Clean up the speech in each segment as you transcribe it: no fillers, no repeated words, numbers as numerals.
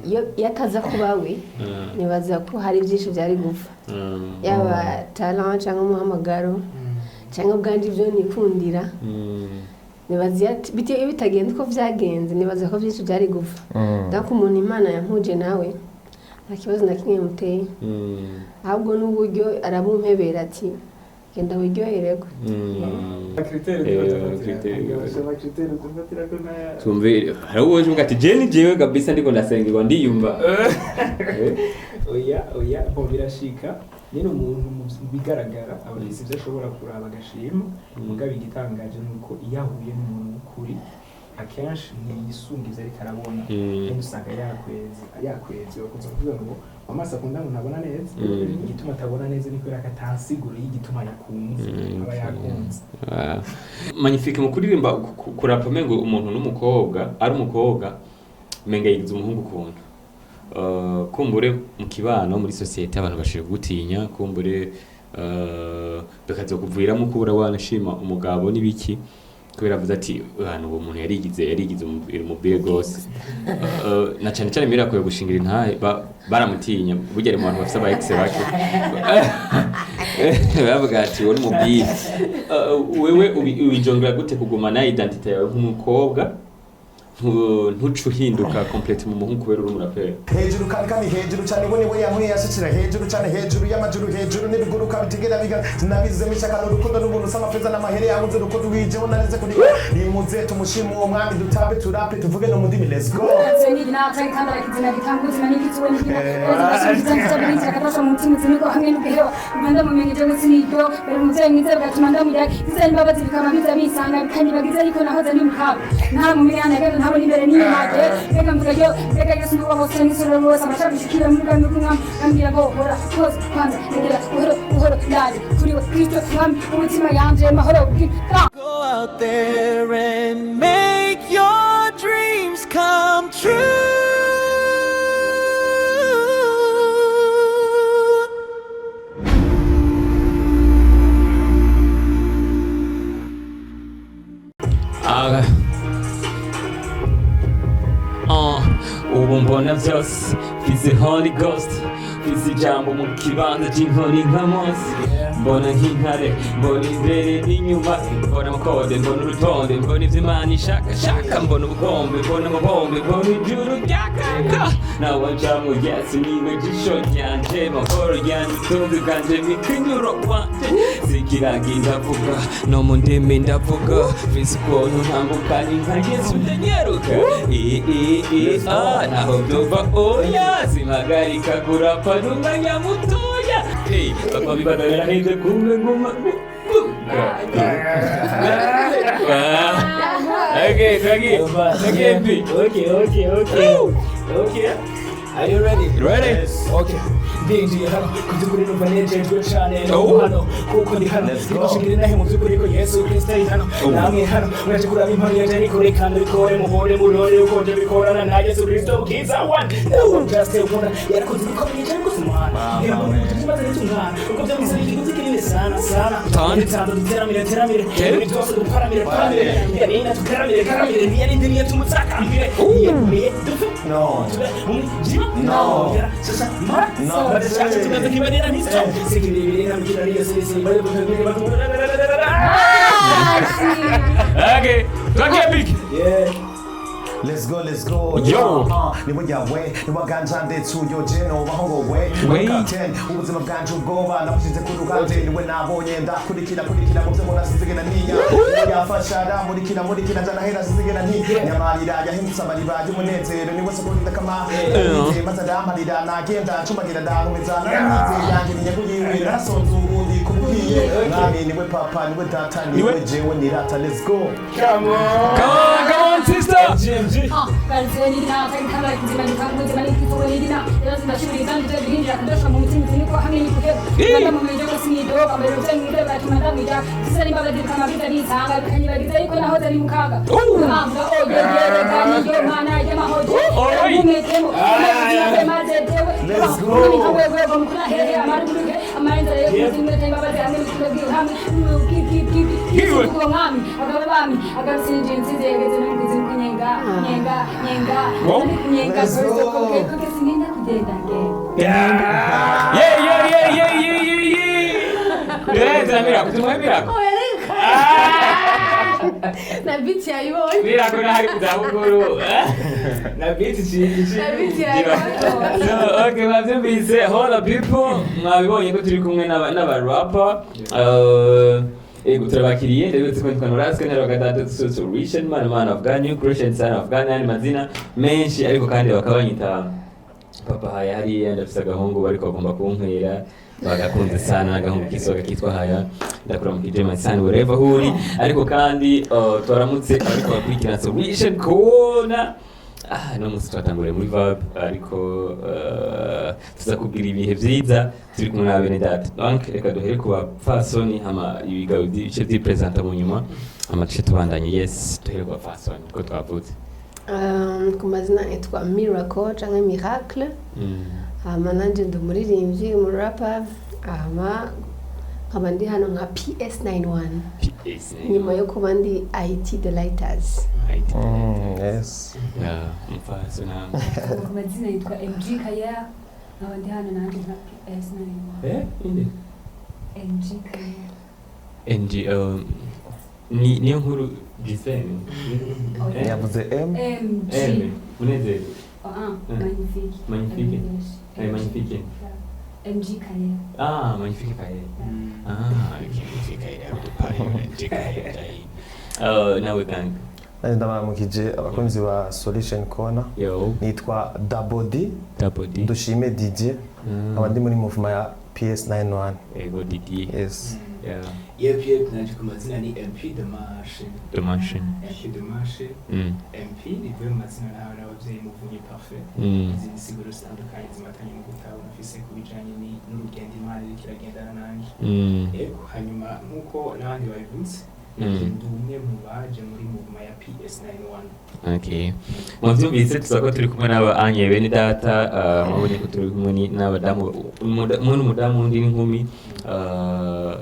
Iyo ataza kuba we, nibaza ko hari byinshi byari gupfa, yaba talent cyangwa umuhamagaro cyangwa ubwanje ibyo nikundira. Nibaza iyo bitagenze uko byagenze, nibaza ko byinshi byari gupfa. Donc umuntu Imana yampuje nawe, nta kibazo na kimwe muteye, ahubwo n'uburyo arabumpebera ati: "Genda wiryohererwe." Critères. Critères. Critères dufatira ko nta Tumve, hari uwo uvuga ati: "Je ni jewe kabisa, ndiko ndasengerwa, ndiyumva." Oya, oya, bon, birashika nyine umuntu mu bigaragara aba afise ibyo ashobora kuraba agashima. Mugabo igitangaje ni uko iyo ahuye n'umuntu w'ukuri, akenshi ntiyisunga ivyo ariko arabona. Nyine usanga yakweze yakweze. Bakunze kuvuga ngo amaso akunda ngo ntabona neza. Igituma atabona neza ni kubera ko atansiguro y'igituma yakunze aba yakunze. Ah. Magnifique, mu kuririmba, kurapa, mengo umuntu n'umukobwa, ari umukobwa menga yigize umuhungu ukuntu. Kumbure mu kibano, muri société, abantu bashobora kugutinya, kumbure bikazokuviramo kubura wanashima umugabo n'ibiki, kubera avuze ati: "Ahantu uwo muntu yarigize umubire gose." Na cyane cyane mirakoye gushingira intahe, baramutinya. Burya ari mu bantu bafise aba ex bake, bavuga ati: "Uwo ni umubire." Wewe ubijongera gute kugumana identité yawe nk'umukobwa, ntuce uhinduka complète mu muhungu kubera uri umuraperi? Hejuru kandi kandi hejuru cyane, we niwe yankuye yashikira hejuru cyane, hejuru y'amajuru, hejuru n'ibiguruka bitigera biga. Sinabizemo ishyaka n'urukundo n'ubuntu, s'amafeza n'amahere yanguze urukundo wijeho narize kuri. Nimuze tumushime uwo mwami, dutabe, turape, tuvuge no mu ndimi. Let's go. Go out there and make your dreams come true. Ah. Ubu mbona byose mfise Holy Ghost, mfise ijambo mu kibanza cy'inkoni nka Mose. Mbona nk'intare, mbona imbere n'inyuma, mbona amakode, mbona urutonde, mbona ibyo Imana ishaka shaka, mbona ubukombe, mbona amabombe, mbona ijuru ryakaka nawe ncamo. Yesu niwe jisho ryanje, mahoro ryanje, ubutunzi bwanje, mikenyuro wanje. Zikiragi ndavuga, no mu ndimi ndavuga, mfise ukuntu ntambukanye nka Yesu, ndanyaruka i i i a naho byumva. Oya, simpagarika kurapa n'umwanya mutoya. Hey, papa bibaza biraheze kumbe nguma. Okay, twagiye, twagiye mbi. Okay. Are you ready? Ready? Okay. Ndinjiye hano ku by'ukuri numva nejejwe cane no Oh. hano kuko ndi hano. Let's go. Ndibashingira inahe mu by'ukuri ko Yesu Kristo ari hano. Oh. Namwe hano mwaje kuraba impano yanje, ariko reka ndabikore, muhore murore uko nje bikorana na Yesu Kristo mukiza wanje. Now just ubona yarakoze ibikomeye cyane rwose mwana. Ngira ngo kibazo n'umwana uko byamuze ikiguzi kinini sana sana. Tande. Tande duteramire teramire. Tere. Ibintu byose duparamire paramire. Yarina tukaramire karamire. Ntiyarindiriye tumutakambire. Yiyeguriye dupfe. No. Tube umwijima. No. Sasa mara. No. Badashaka tukaza kibarira ntizo. Sikibirira nambwira ariyo sisi. Okay, twagiye big. Yeah. Let's go, let's go. Yo. Niwe yawe, niwe ganja ndetse uyo jeno baho ngo we. We. Captain, ubuzima bwanje ubwoba nabushyize ku ruhande, niwe nabonye ndakurikira kurikira mu byo mbona sinzigera ntinya. Niwe yafasha aramurikira murikira njana hera sinzigera ntinya. Nyamarira yahindutse amariba y'umunezero, niwe soko ndakama. Maze aramparira nagenda ncumagira ndankomeza naramwizeye yanjye ni yiwe narasonze ubundi kubwiye. Mwami niwe papa, niwe data, niwe jewe nirata. Let's go. Come on. Come on, come on, sister. GMG. Let's go. Let's go. Yeah, yeah, yeah, yeah, yeah, yeah, yeah. Yeah, Miracle, tumuhe Miracle. Na beat yayibonye. Miracle ntari ku zabukuru. Na beat iciye. Na beat yayibonye. So, okay, mwavyumvise, hola people, mwabibonye ko turi kumwe n'aba rapper. Ego turabakiriye, ndabibutse ko nitwa Norasque, ntari wa gatandatu, Solution Man, Man of God, New Creation, Son of God, n'ayandi mazina menshi, ariko kandi bakaba banyita Papa Haya. Hariya ndafise agahungu bariko bagomba kunkwera, bagakunze sana, agahungu kisoga kitwa Haya. Ndakuramukije my son, wherever uri. Ariko kandi twaramutse ariko bakurikirana Solution Corner. No munsi twatanguriye muri vibe, ariko tuza kugira ibihe vyiza turi kumwe na bene data. Donc reka duhere ku bapfasoni, hama ibigabo ibice vyipresenta mu nyuma, hama duce tubandanye. Yes, duhere ku bapfasoni ko twavutse. Ku mazina nitwa Miracle canke Miracle. Hama nanje ndi umuririmbyi, umurapa, hama nkaba ndi hano nka PS91 PS nyuma yo kuba ndi IT The Lighters. IT. Yes. Yeah, umupfasoni hama. Ku mazina yitwa MG Kaya, nkaba ndi hano nanjye nka PS91. Inde? MG Kaya. NG, ni niyo nkuru Gisele. Yavuze M. MG. M Munezero. Oh, ah, magnifique. Magnifique. Eh, magnifique. MG Kaya. Ah, magnifique Kaye. Ah, ok, magnifique Kaye. MG Kaye. Nawe kandi. Nanjye ndabaramukije abakunzi ba Solution Corner. Yo. Nitwa Double D. Double D. Dushime Didier. Nkaba ndi muri movement ya PS91. Ego Didier. Yes. Yeah. Yep, yep, nanje ku mazina ni MP Demarche. Demarche. MP Demarche. MP rivuye mu mazina nawe n'abavyeyi Muvunyi Parfait. Izi nsiguro zitandukanye zimatanye mu gutahura mfise ku bijanye n'urugendo Imana iriko iragendana nanje. Yego, hanyuma nk'uko n'abandi babivuze, nanje ndi umwe mu baje muri movement ya PS91. Okay. Mwavyumvise tuza ko turi kumwe n'aba anye bene data, mwabonye ko turi kumwe n'abadamu, umwe n'umudamu undi n'inkumi,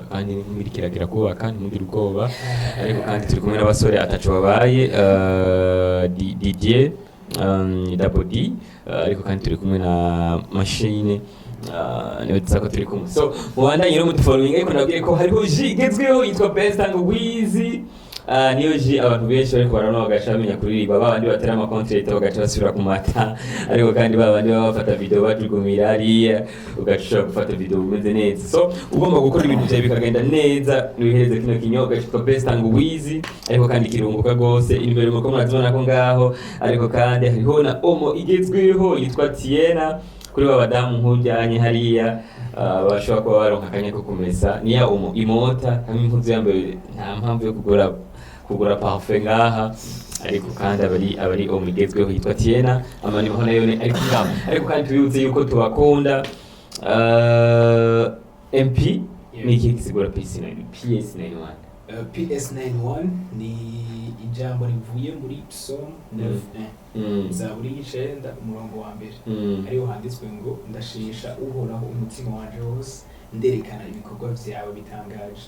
kandi n'inkumi iriko iragira kubaka, ntimugire ubwoba. Ariko kandi turi kumwe n'abasore ataco babaye, Didier, Double D, ariko kandi turi kumwe na Machine, niwe tuza ko turi kumwe. So mubandanye rero mudufollowing, ariko nabwiye ko hariho J igezweho yitwa Best Tangawizi. Niyo ji abantu benshi bariko baranywa bagaca bamenya kuririmba, babandi batera amakontrete bagaca basubira ku mata, ariko kandi babandi baba bafata video bajugumira hariya, ugaca ushobora gufata video umeze neza. So ugomba gukora ibintu vyawe bikagenda neza, niwihereze kino kinyobwa citwa Best Tangawizi, ariko kandi kirunguka gose. Inimero muko murazibona ko ngaho, ariko kandi hariho na omo igezweho yitwa Tiena kuri ba badamu nk'ujyanye hariya, bashobora kuba baronka akanya ko kumesa niya omo imota hamwe impuzu yambaye, nta mpamvu yo kugura parfum ngaha. Ariko kandi abari omo igezweho yitwa Tiena, amanimero nayo ni ariko ngaho. Ariko kandi tubibutse yuko tubakunda. MP ni iki gisigura PS9 PS91? PS91 ni ijambo rivuye muri Psalm 9:1, Zaburi y'icenda umurongo wa mbere, ariho handitswe ngo ndashimisha Uhoraho umutima wanje wose, nderekana ibikorwa vyawe bitangaje.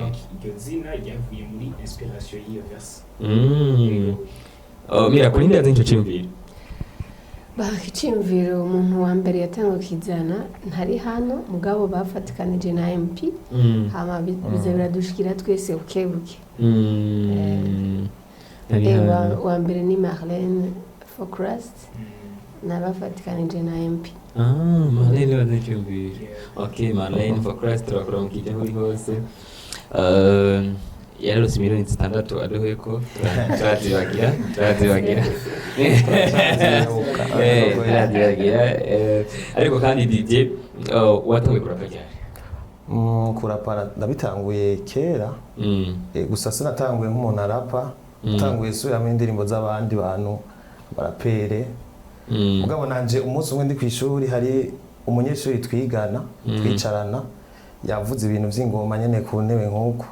Donc iryo zina ryavuye muri inspiration y'iyo verse. Oh, Mira, kuri ndazi nico ciyumviro. Iciyumviro umuntu wa mbere yatangwa kizana ntari hano, mugabo bafatikanije na MP, hama biza biradushikira twese buke buke. Ntari hano. Wa mbere ni Marlene for Christ, nabafatikanije na MP. Ah, Marlene wazi iciyumviro. Okay, Marlene for Christ, turakuramukije aho uri hose. Yararose miliyoni 6 aduheko, turazibagira, turazibagira. Turazibagira. Ariko kandi Didier, watanguye kurapa ryari? Kurapa ndabitanguye kera. Gusa sinatanguye nk'umuntu arapa, natanguye subiramo indirimbo z'abandi bantu barapere. Mugabo nanje umunsi umwe ndi kw'ishuri, hari umunyeshuri twigana, twicarana, yavuze ibintu vy'ingoma nyene ku ntebe nk'uko,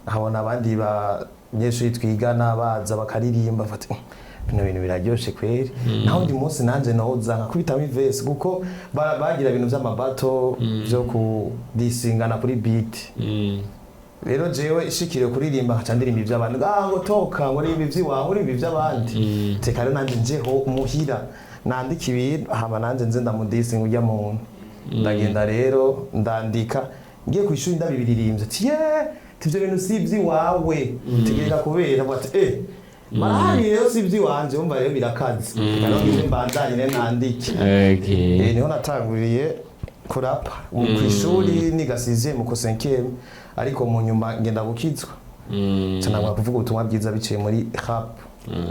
nkabona abandi banyeshuri twigana baza bakaririmba, bafata Bino bintu biraryoshe kweri. Naho undi munsi nanje noza nkakubitamo iverse, kuko bagira ibintu vy'amabattle vyo kudisingana kuri beat. Rero jewe ishikiriye kuririmba, nkaca ndirimba ivy'abandi. Ah, ngo toka, ngo ririmba ivy'iwawe, uririmba ivy'abandi. Teka rero nanje njeho muhira nandika ibintu, hama nanje nze ndamudisinga urya muntu. Ndagenda rero ndandika, ngiye ku ishuri ndabibiririmbye, ati ye, ivyo bintu si ivy'iwawe, tegereka kubera avuga ati marahari rero si ivy'iwanje. Wumva rero birakaze. Reka rero ngize mbandanye rero nandike. Niho natanguriye kurapa ku ishuri, niga sixième ko cinquième, ariko mu nyuma ngenda gukizwa, nca kuvuga ubutumwa bwiza biciye muri rap.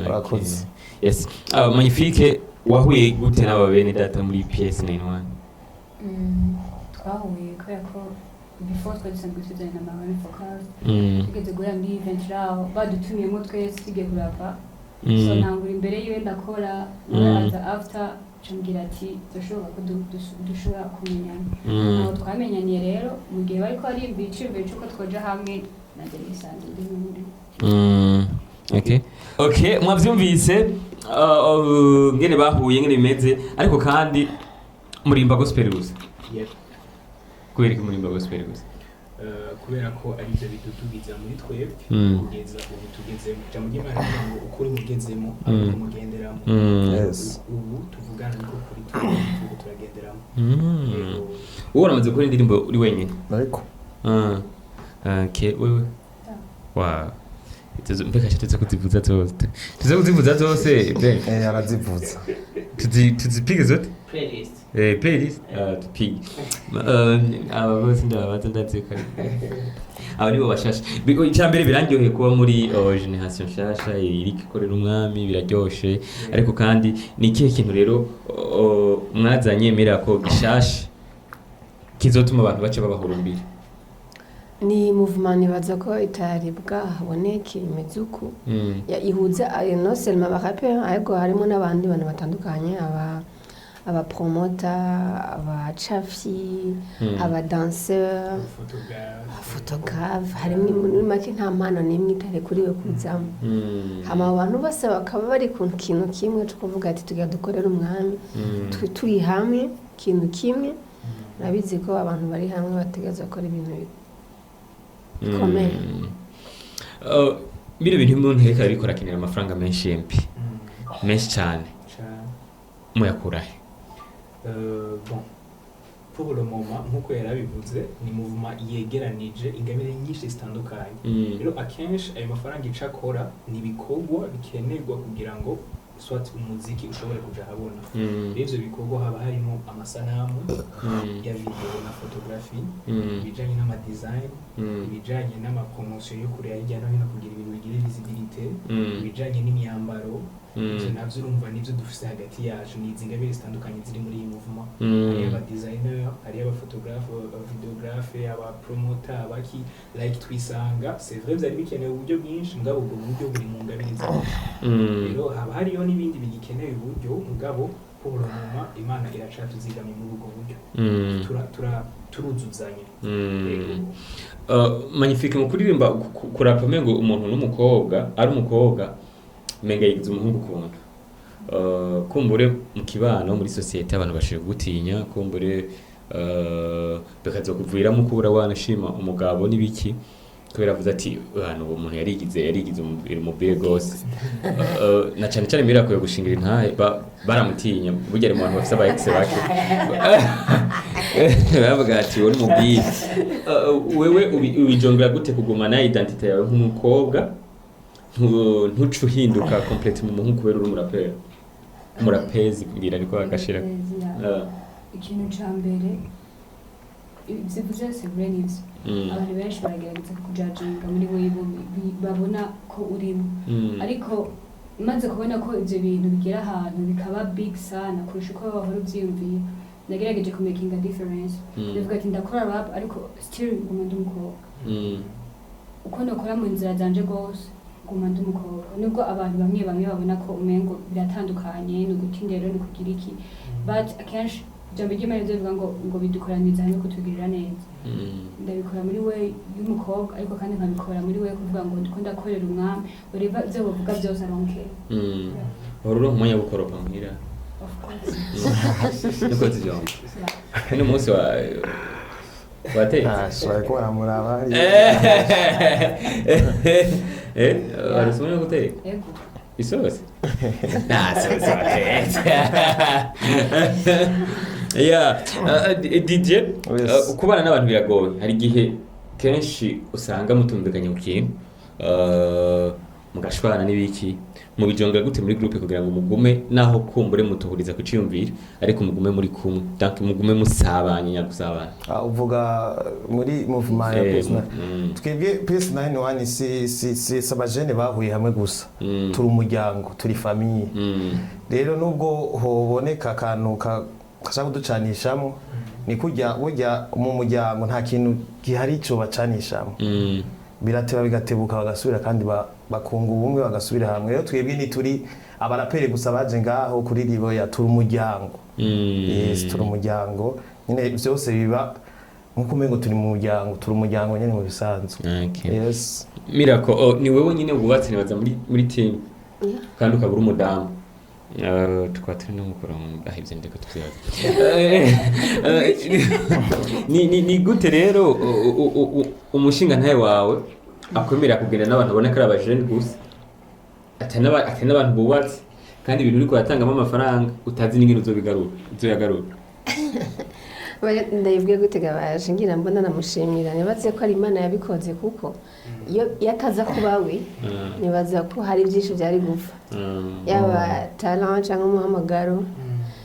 Urakoze. Yes. Magnifique, wahuye gute n'aba bene data muri PS 91? Twahuye kubera ko before twari dusanzwe tuzanye na Marine Focus. Tugeze guhura muri event raho badutumiyemo twese tugiye kurapa, so ntangura imbere yiwe ndakora, nawe aza after, cambwira ati turashobora ko dushobora kumenyana. Aho twamenyaniye rero mu gihe bariko bariyumvira iciyumviro c'uko twoja hamwe, nanjye nisanze ndi muri. Okay, mwavyumvise ngene bahuye, ngene bimeze. Ariko kandi murimba gospel gusa? Yep. Kubera iki murimba gospel gusa? Kubera ko aribyo bidudubiza muri twebwe kugeza ubu tugezemo. Ijambo ry'Imana rivuga ngo ukuri mugezemo ariko mugenderamo. Ubu tuvugana niko kuri turiko turagenderamo. Yego. Wowe uramaze gukora indirimbo uri wenyine? Ariko Ah. Okay, wewe? Wow. Mbega tuze kuzivuza zose, tuze kuzivuza zose be? Arazivuza. Tuzipige zote. Playlist. Playlist. Ah, tupige. Aba bose ndababaza, ndazi ko aba nibo bashasha. Icya mbere birandyoheye kuba muri generation nshasha iriko ikorera umwami, biraryoshe. Ariko kandi ni ikihe kintu rero mwazanye mera ko gishasha kizotuma abantu bace babahurumbira? Ni mouvement nibaza ko itari bwahaboneke imeze uku, ihuza non seulement abarapeur, ariko harimo n'abandi bantu batandukanye, aba abapromota, abacafi, abadanseur, photographe. Abaphotographe. Harimo muri make nta mpano n'imwe itarekuriwe kuzamo. Hama abo bantu bose bakaba bari ku kintu kimwe cyo kuvuga ati tugira dukorere umwami. Turi hamwe, ikintu kimwe. Urabizi ko abantu bari hamwe bategerezwa gukora ibintu bikomeye. Bino bintu umuntu ariko arabikora akenera amafaranga menshi, MP, menshi cyane. Cane. Muyakurahe? Bon, pour le moment, nk'uko yarabivuze, ni mouvement yegeranije ingabire nyinshi zitandukanye. Rero akenshi ayo mafaranga ico akora ni ibikorwa bikenerwa kugira ngo soit umuziki ushobore kuja ahabona. Rero ivyo bikorwa haba harimo amasanamu ya video na photographie, ibijanye n'amadesign, ibijanye n'amapromotion yo kureba hirya no hino kugira ibintu bigire visibilité, ibijanye n'imyambaro. Ivyo navyo urumva nivyo dufise hagati yacu, ni izi ngabire zitandukanye ziri muri iyi mouvement. Hariyo aba designer, hariyo abaphotographe, abavideographe, abapromoter, abaki like twisanga. C'est vrai, vyari bikenewe uburyo bwinshi, mugabo ubwo buryo buri mu ngabire zacu. Rero haba hariyo n'ibindi bigikeneye uburyo, mugabo pour le moment Imana iracatuzigamye muri ubwo buryo. Turuzuzanya. Yego. Magnifique, mu kuririmba kurapa umengo umuntu n'umukobwa, ari umukobwa umenga yigize umuhungu ukuntu. Kumbure mu kibano, muri société, abantu bashobora kugutinya, kumbure bikazokuviramo kubura wanashima umugabo n'ibiki, kubera avuze ati hano uwo muntu yarigize umubiri gose. Na cyane cyane mirakwiye gushingira intahe, baramutinya. Burya ari mu bantu bafise aba ex bake, bavuga ati uwo ni mubwire. Wewe ubijongera gute kugumana identité yawe nk'umukobwa, ntuce uhinduka complètement mu muhungu kubera uri umuraperi, umurapezi ngira ariko agashira? Ikintu ca mbere ivyo vyose bure nivyo. Abantu benshi baragerageza kujajinga muri we babona ko urimo, ariko maze kubona ko ivyo bintu bigera ahantu bikaba big sana kurusha uko bahora uvyiyumviye, nagerageje ku making a difference. Ndavuga ati ndakora rap, ariko still nguma ndi umukobwa. Uko nokora mu nzira zanje rwose, nguma ndi umukobwa, nubwo abantu bamwe bamwe babona ko umengo biratandukanye, ni uguta indero, ni ukugira iki, but akenshi ijambo ry'Imana ryo rivuga ngo bidukoraniza hamwe kutugirira neza. Ndabikora muri we y'umukobwa, ariko kandi nkabikora muri we kuvuga ngo ndiko ndakorera umwami. Whatever ibyo bavuga byose, I don't care. Wari uronka umwanya wo gukoropa muhira? Of course. Niko zivyomba. Uno munsi wa watetse. Ah, bariko baramuraba hariya. Warose umwanya wo guteka? Yego. Isosi? Nta sosi watetse. Yeah, DJ, Yes. kubana n'abantu biragoye. Hari igihe kenshi usanga mutumvikanye ku kintu, mugashwana n'ibiki, mubijonga gute muri groupe kugira ngo mugume naho kumbure mutuhuriza ku ciyumviro, ariko mugume muri kumwe, donc mugume musabanye nyagusabana. Ah, uvuga muri movement ya PS9? Twebwe PS91 si abajene bahuye hamwe gusa, turi umuryango, turi famille. Rero nubwo hoboneka akantu kashaka kuducanishamo, ni kurya burya mu muryango nta kintu gihari ico bacanishamo, birateba bigatebuka, bagasubira kandi bakunga ubumwe, bagasubira hamwe. Rero twebwe ntituri abaraperi gusa baje ngaho kuri riboya, turi umuryango. Yes, turi umuryango nyine, byose biba nkuko umengo turi mu muryango, turi umuryango nyine mu bisanzwe. Okay. Yes. Miracle, oh, ni wewe nyine wubatse nibaza muri team kandi ukaba uri umudamu. Tukaba turi no mukora mu ibyo ndeka tuzibaza. Ni gute rero umushinga ntawe wawe akwemerera kugenda n'abantu abona ko ari abajene gusa, atari n'abantu bubatse, kandi ibintu uriko uratangamo amafaranga utazi n'ingene uzobigarura, uzoyagarura? Ndayibwiye gutega baje ngira mbona namushimira, nibaze ko ari Imana yabikoze, kuko iyo ataza kuba we, nibaza ko hari byinshi byari gupfa, yaba talent cyangwa umuhamagaro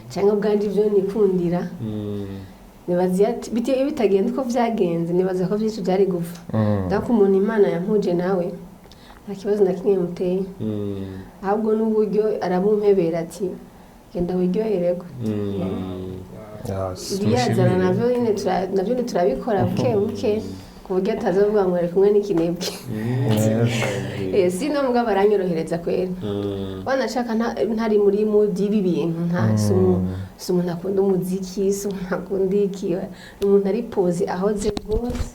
cyangwa ubwanjye ibyo nikundira. Nibaza iyo bitagenda uko byagenze, nibaza ko byinshi byari gupfa. Donc umuntu Imana yampuje nawe, nta kibazo na kimwe muteye, ahubwo n'uburyo arabumpebera ati: "Genda wiryohererwe." Yes. Ibiyazana navyo nyine navyo nyine turabikora buke buke, ku buryo atazovuga ngo ari kumwe n'ikinebwe. Sino mugabo aranyorohereza kwera, wanashaka ntari muri mood y'ibi bintu, nta si umuntu akunda umuziki, si umuntu akunda iki, ni umuntu ari posé, ahoze rwose,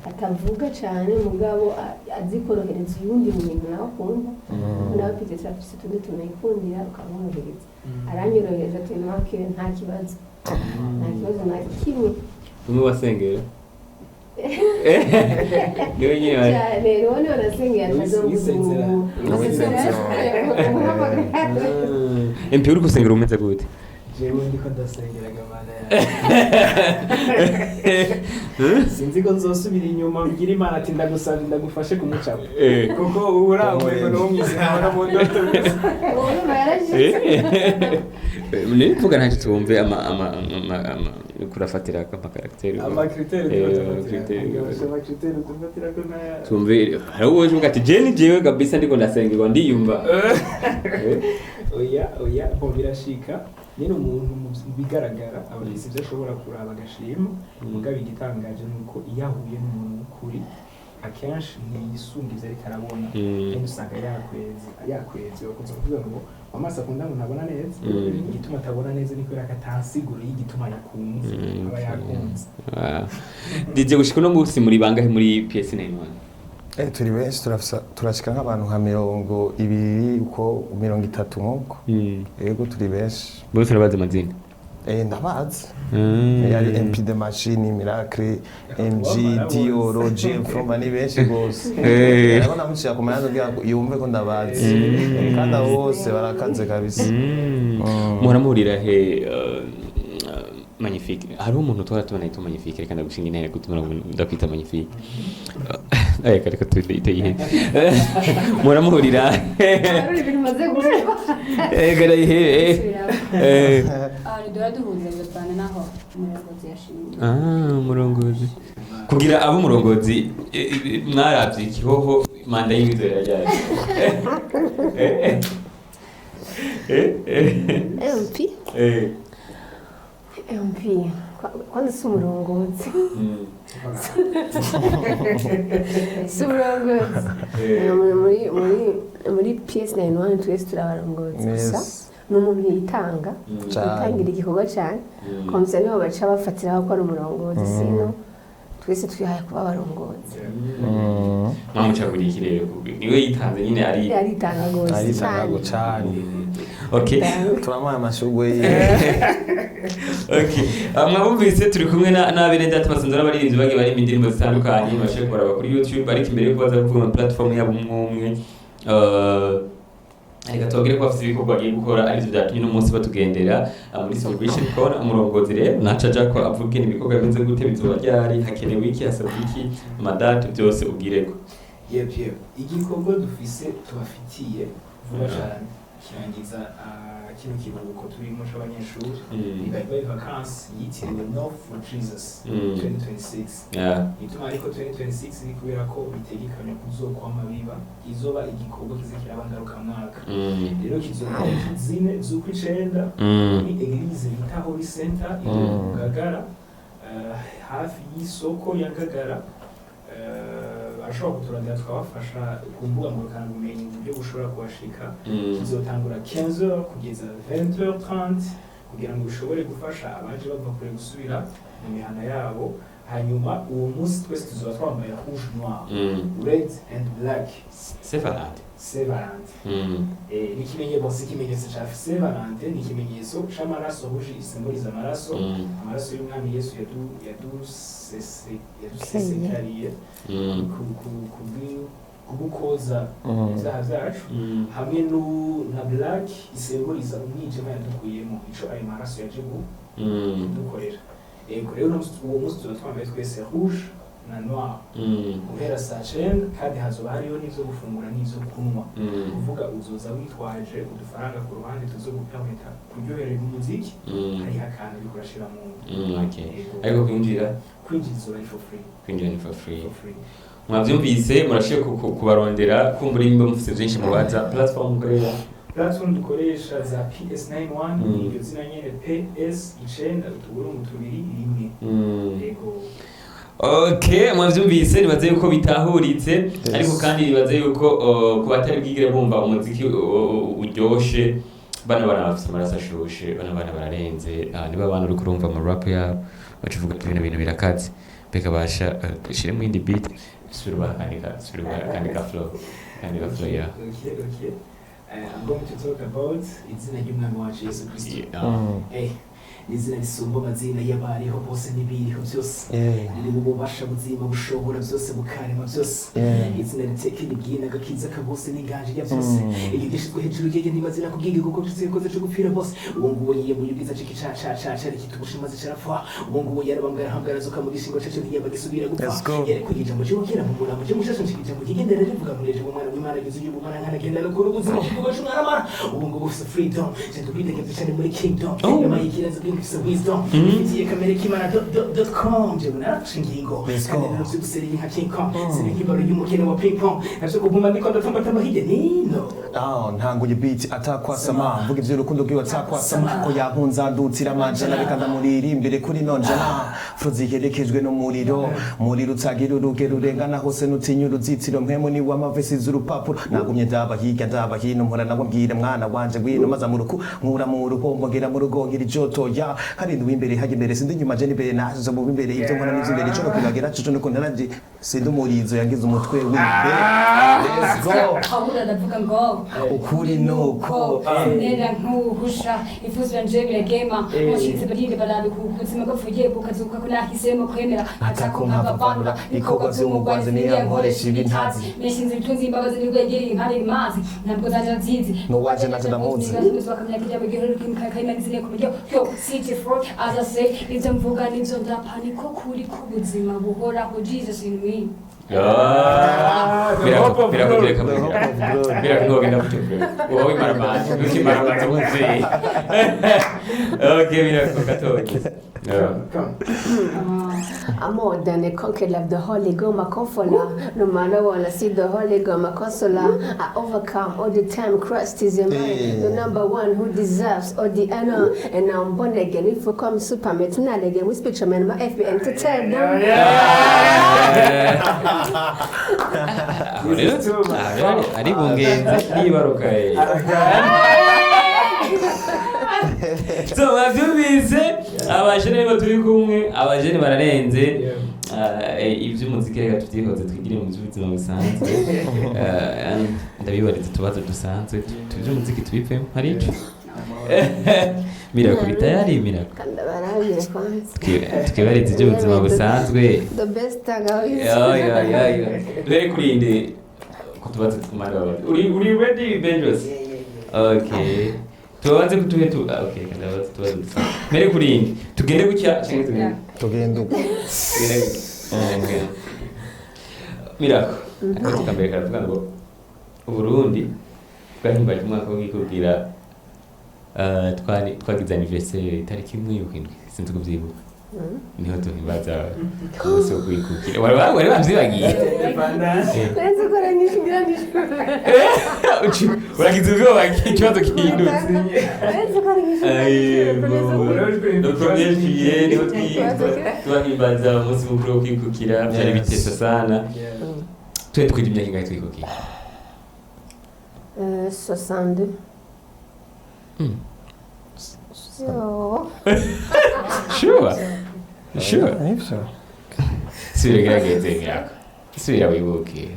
atavuga cyane, mugabo azi korohereza uyundi muntu nawe akunda, nawe peut-être afise utundi tuntu yikundira, ukamworohereza. Aranyorohereza tellement que nta kibazo, nta kibazo na kimwe. Umwe wasengera niwe nyine Cyane, uwo niwe nasengeye atazombuza. MP, uri gusengera umeze gute? Jewe ndiko ndasengeraga Mana yanjye, sinzi ko nzosubira inyuma mbwira Imana ati: "Ndagusabye, ndagufashe kumucapa," kuko ubu urambuye no mwizina mu ndoto gusa. Ubu yarashitse. Nivuga ntacyo, twumve ama ama ama ama kurafatira ama caractère. Ama critères. Critères. Ama critères tufatira ko naya. Tumve, hari uwo uvuga ati: "Je ni jewe kabisa, ndiko ndasengerwa, ndiyumva." Oya, oya, bon, birashika nyine, umuntu mu bigaragara aba afise ibyo ashobora kuraba agashima, mugabo igitangaje ni uko iyo ahuye n'umuntu w'ukuri, akenshi ntiyisunga ivyo ariko arabona. Kandi usanga yakweze yakweze. Bakunze kuvuga ngo amaso akunda ngo ntabona neza. Igituma atabona neza ni kubera ko atansiguro y'igituma yakunze, aba yakunze. Ah. DJ, gushika uno munsi muri bangahe muri PS91? Turi benshi, turashika nk'abantu nka 20 uko, 30 nk'uko. Yego, turi benshi. Bose urabazi amazina? Ndabazi. Yari MP de Machine, Miracle, MG, Dioro, GM Froma, ni benshi rwose. Ariko namushira ku mayanza kugira ngo yumve ko ndabazi. Kandi abo bose barakaze kabisa. Muhora muhurira he? Magnifique, hariho umuntu twara tubona yitwa Magnifique, reka ndagushinga intera gutuma ndakwita Magnifique. Reka tuyihe. Muhora muhurira? Hari ibintu umaze gukora. Garayihe. Ahantu duhora duhurira bivana n'aho umurongozi yashimye. Ah, umurongozi. Kugira abo umurongozi, mwaravye ikihoho manda y'imizo yarajyaye. MP. MP kwanza si umurongozi, si umurongozi. Muri PS91 twese turi abarongozi gusa. Ni umuntu yitanga, Cane. yitangira igikorwa cyane, komisa nibo baca bafatiraho ko ari umurongozi, sino Twese twihaye kuba abarongozi. Mwamucaguriye iki rero? Niwe yitanze nyine ari Yaritanga rwose. Aritanga cyane. Okay. Turamuha amashurwe yiwe. Okay. Mwabumvise, turi kumwe na bene data basanzwe ari abaririmbyi, bagiye baririmba indirimbo zitandukanye, mubashe kuraba kuri YouTube. Ariko imbere yo kubaza kuvuga ama platform yabo umwe umwe, reka tubabwire ko bafite ibikorwa bagiye gukora, arivyo vyatumye uno munsi batugendera muri Celebration Corner. Umurongozi rero naca aja ko avuge ibikorwa bimeze gute, bizoba ryari, hakenewe iki, hasabwa iki, amadate byose ubwireko. Yep, igikorwa dufise tubafitiye vuba cyane kirangiza kino kiruhuko turimo c'abanyeshuri, ibaye vacances yitiriwe No for Jesus 2026. Ituma ariko 2026 ni kubera ko bitegekanywa kuzokwama biba, izoba igikorwa kiza kiraba ngarukamwaka. Rero kizoba tariki 4 z'ukwicenda muri église bita Holy Center iri mu Ngagara, hafi y'isoko ya Ngagara. Barashobora kuturondera tukabafasha ku mbuga ngurukanabumenyi mu buryo bushobora kubashika. Kizotangura 15h kugeza 20h30 kugira ngo bishobore gufasha abaje bava kure gusubira mu mihana yabo. Hanyuma uwo munsi twese tuzoba twambaye rouge noir, red and black. Saint Valentin. Saint Valentin. Ni ikimenyetso, si ikimenyetso ca Saint Valentin, ni ikimenyetso c'amaraso. Rouge isimboliza amaraso, amaraso y'umwami Yesu yadusesekariye kugukoza ibyaha byacu, hamwe na black isimboliza umwijima yadukuyemo, ico ayo maraso yaje kudukorera. Yego, rero uwo munsi tuba twambaye twese rouge na noir guhera saa 9, kandi hazoba hariho n'ivyo gufungura n'ivyo kunywa. Kuvuga uzoza witwaje udufaranga ku ruhande tuzogupermeta kuryoherera umuziki, hariho akantu uriko urashira mu nda. Okay. Yego. Ariko kwinjira? Kwinjira izoba ari for free. Kwinjira ni for free. For free. Mwavyumvise, murashoboye kubarondera kumbura nimba mufite byinshi mubaza. Platform mukorera? Platform dukoresha za PS91, iryo zina nyene, PS 9 utuburungu 2 1. Yego. Okay, mwavyumvise, nibaze yuko bitahuritse. Ariko kandi nibaze yuko ku batari bwigire bumva umuziki uryoshe, bano bana bafise amaraso ashushe, bano bana bararenze. Niba abana uriko urumva mu rap yabo baca uvuga ati bino bintu birakaze. Mbega basha, ushiremo indi beat, subira ubakandika, subira ubakandika flow, kandika flow ya Okay. I'm going to talk about izina ry'umwami wacu Yesu Kristo. Ni izina risumba amazina y'abariho bose n'ibiriho byose. Riri mu bubasha buzima, bushobora byose, bukarema byose. Izina ritekera ibwina, agakiza ka bose n'inganji ya byose. Iyo gishyizwe hejuru yeye n'amazina kubwingi, kuko byose yakoze cyo gupfira bose. Uwo nguwo yiyambuye ubwiza, ciki ca ca ca ca kitubusha maze carapfa. Uwo nguwo yarabambwa, arahambwa, arazuka mu gishingo caco, ntiyaba gisubira gupfa. Let's go. Yarekuye ijambo cy'ubukira mu murambo cy'umushasha, nshika ijambo ryigendera rivuga mureje umwana w'Imana yuzuye ubumana nkanagenda no kuri ubuzima kuko cy'umwana mara. Ubu ngubu ufise freedom, je ndubwidegevye cyane muri kingdom. Oh. Nyuma y'ikirenzo bwingi ufise wisdom, ifitiye kamere k'Imana dot dot dot com. Jewe narafashe ingingo Let's go. kandi naravyuguseriye nka King Kong, siri nk'ibaro y'umukene wa ping pong, navyo kuguma ndiko ndatambatamba hirya nino. Ah, ntanguye beat atakwasama, mvuga ivy'urukundo rwiwe atakwasama, ko yankunze andutira amajana, reka ndamurira imbere kuri nonjana. Fro ziherekejwe n'umuriro, muriro utagira urugero, urengana hose, nutinya uruzitiro. Mpemu ni w'amavesi z'urupapuro, nagumye ndaba hirya ndaba hino, mpora nawe mbwira mwana wanje ngwino, maze mu ruku nkura mu ruhombo, ngera mu rugo ngira ijoto ya karindwi imbere hajya imbere, sindi inyuma je n'imbere nasize mu imbere, ibyo nkora n'ivyo imbere ico kwibagira cyo nuko naraje sindi umurizo yangize umutwe w'imbere. Let's go. Pawulo aravuga ngo ukuri nuko sinera nkuhusha ifuzo yanje biragema mushitsi barinde barabe ku buzima bwapfuye bukazuka ko nahisemo kwemera. Atako nkavavanura ibikorwa vy'umugwanzi, niyo nkoresha ibintazi. Nishinze ibitunzi imbabazi nibwo yagiriye impande imazi ntabwo zaje nzizi. N'uwaje naje ndamuzi. City for as I say, ibyo mvuga nibyo ndapa, niko kuri k'ubuzima buhoraho, Jesus in me. Birakugireka birakugenda gute? Wowe maramaje ukimaramaza umuvyeyi. Okay, birako gatoya. Come. I'm more than a conqueror of the Holy Ghost, my comforter. No matter what, I see the Holy Ghost, my consoler. I overcome all the time. Christ is your man, the number one who deserves all the honor. And now I'm born again. If you come Superman, it's not again. We speak man, my FBI to tell them. Aho rero, aho rero ari bungenzi nibaruka. So mwavyumvise, abajene bo turi kumwe, abajene bararenze. Iby'umuziki reka tubyihoze, twigire mu by'ubuzima busanzwe. Ndabibariza utubazo dusanzwe tuby'umuziki tubivemo. Hari ico Mirako bitayari Mirako? Kandi barabire kwanza. Twibarize iby'ubuzima busanzwe. The best tagawizi. Yo yo yo yo, duhere kuri indi ku tubazo tw'umara. Uri ready, Benjos? Okay, tubanze kutuhe tu ah, okay, kandi abazo tubazo dusanzwe. Mbere kuri indi tugende gutya canke tugende Tugenda uko. Tugende gutya. Okay. Mirako, akabazo ka mbere karavuga ngo Uburundi bwahimbaje umwaka w'ikubwira, twari twagize anniversaire itariki 1 y'ukwindwi, sinzi kubyibuka, niho duhimbaza umunsi wo kwikukira. Wari wavyibagiye? Nzi gukora nyinshi ngira nijoro. Uragize ubwoba ikibazo gihindutse. Nzi gukora nyinshi. Le 1er juillet niho twahimbaza umunsi mukuru wo kwikukira, byari bitesa sana. Twe twira imyaka ingahe twikukira? 62. Yo. Sure? Nivyo. Subira gerageze imyaka, subira wibuke.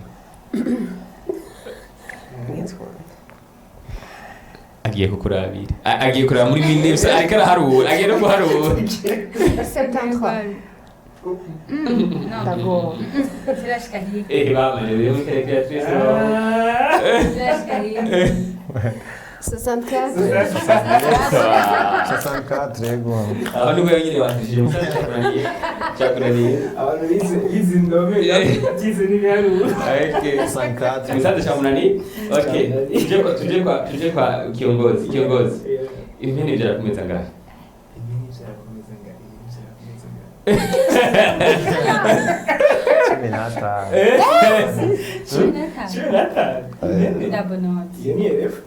Agiye kukurabira, agiye kuraba muri minutes, ariko araharura, agiye no guharura. 73. Ndagowe. Zirashika hirya. Bamene rero muri calculatrice. Zirashika hirya. 64. 64, yego. Aho nibwo yonyine wandishije umusaza, cyakunaniye, cyakunaniye. Abantu bize indome batize n'ibiharuro. Okay. 64. Umusaza cyamunaniye. Okay, tuje kwa kiongozi. Kiongozi, ibintu byarakomeza ngahe? Ibintu byarakomeza nga, ibintu byarakomeza nga. 15. 15. 15. Double not. Iyo ni erefu.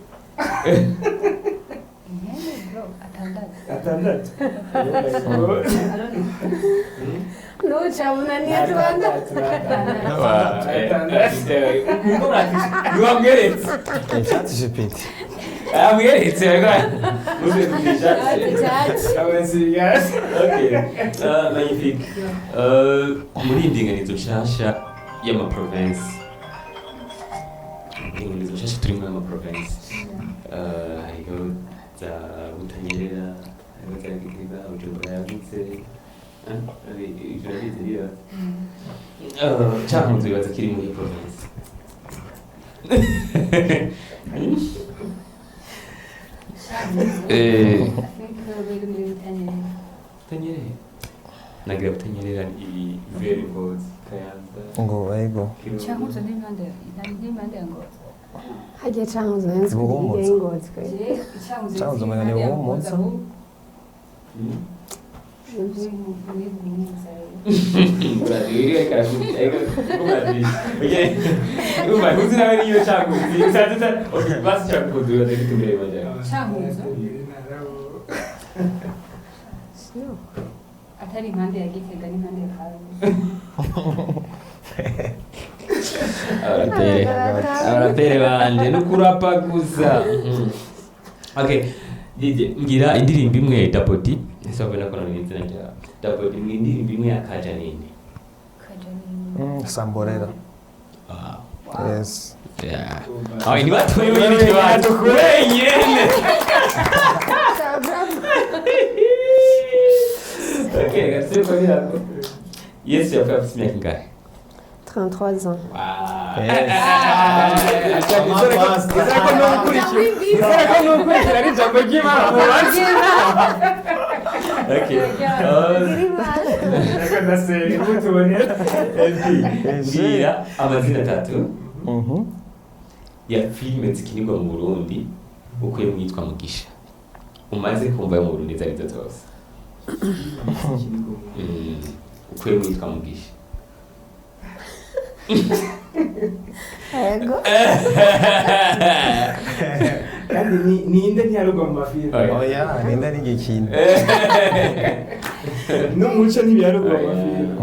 Impene bro, atandatu. Atandatu. I don't know. Nucamunaniye tubanda. Ntiwamweretse. Chat GPT. Amweretse, ariko muze kugisha. Okay. Ah, magnifique. Muri iyi ndinganizo nshasha y'amaprovinsi, indinganizo nshasha turimo y'amaprovinsi, hariho za Butanyerera, hariho za Gitega, Bujumbura yagutse. Ivyo urabizi rero. Cankuzo bibaza kiri muri province? I think biri muri Butanyerera. Butanyerera, nagira Butanyerera iri very Ngozi, Kayanza. Ngo yego. Kirundo. Cankuzo n'impande ya Ngozi. Hagiye Cankuzo nzi Buhumuza. kugira Ngozi kwe. Je, Cankuzo Cankuzo iri umenga ni impande ya Ngozi Buhumuza. ahubwo. Muri Buhumuza rero. Umva, ntuzi nawe niyo Cankuzo usanze. Okay, basi Cankuzo bibaza gitumbere majana. Cankuzo atari impande ya Gitega n'impande ya Karusi. Abarapere, abarapere banje no kurapa gusa. Okay, DJ, mbwira indirimbo imwe Dabodi ese wabona ko nari izina rya Dabodi, mbwira indirimbo imwe ya Kaja Nini. Kaja Nini. Samborera. Wow. Yes. Yeah. Aho ni batoye wenyine ikibazo wenyine. Okay, gasubire kwa Mirako. Yesu yapfuye afite imyaka ingahe? 33 ans. Wow. Yes. Nizere ko nukurikira ari ijambo ry'Imana mubaze. Okay. Reka ndasenga mutubonera. Mbwira amazina atatu ya filime zikinirwa mu Burundi ukuye mu yitwa Mugisha umaze kumva yo mu Burundi izo arizo zose. Ukuye mu yitwa Mugisha. Yego. Kandi ninde ntiharugwa mu mafilime? Oya. Oya, ninde n'igikino. N'umuco ntibiharugwa mu mafilime.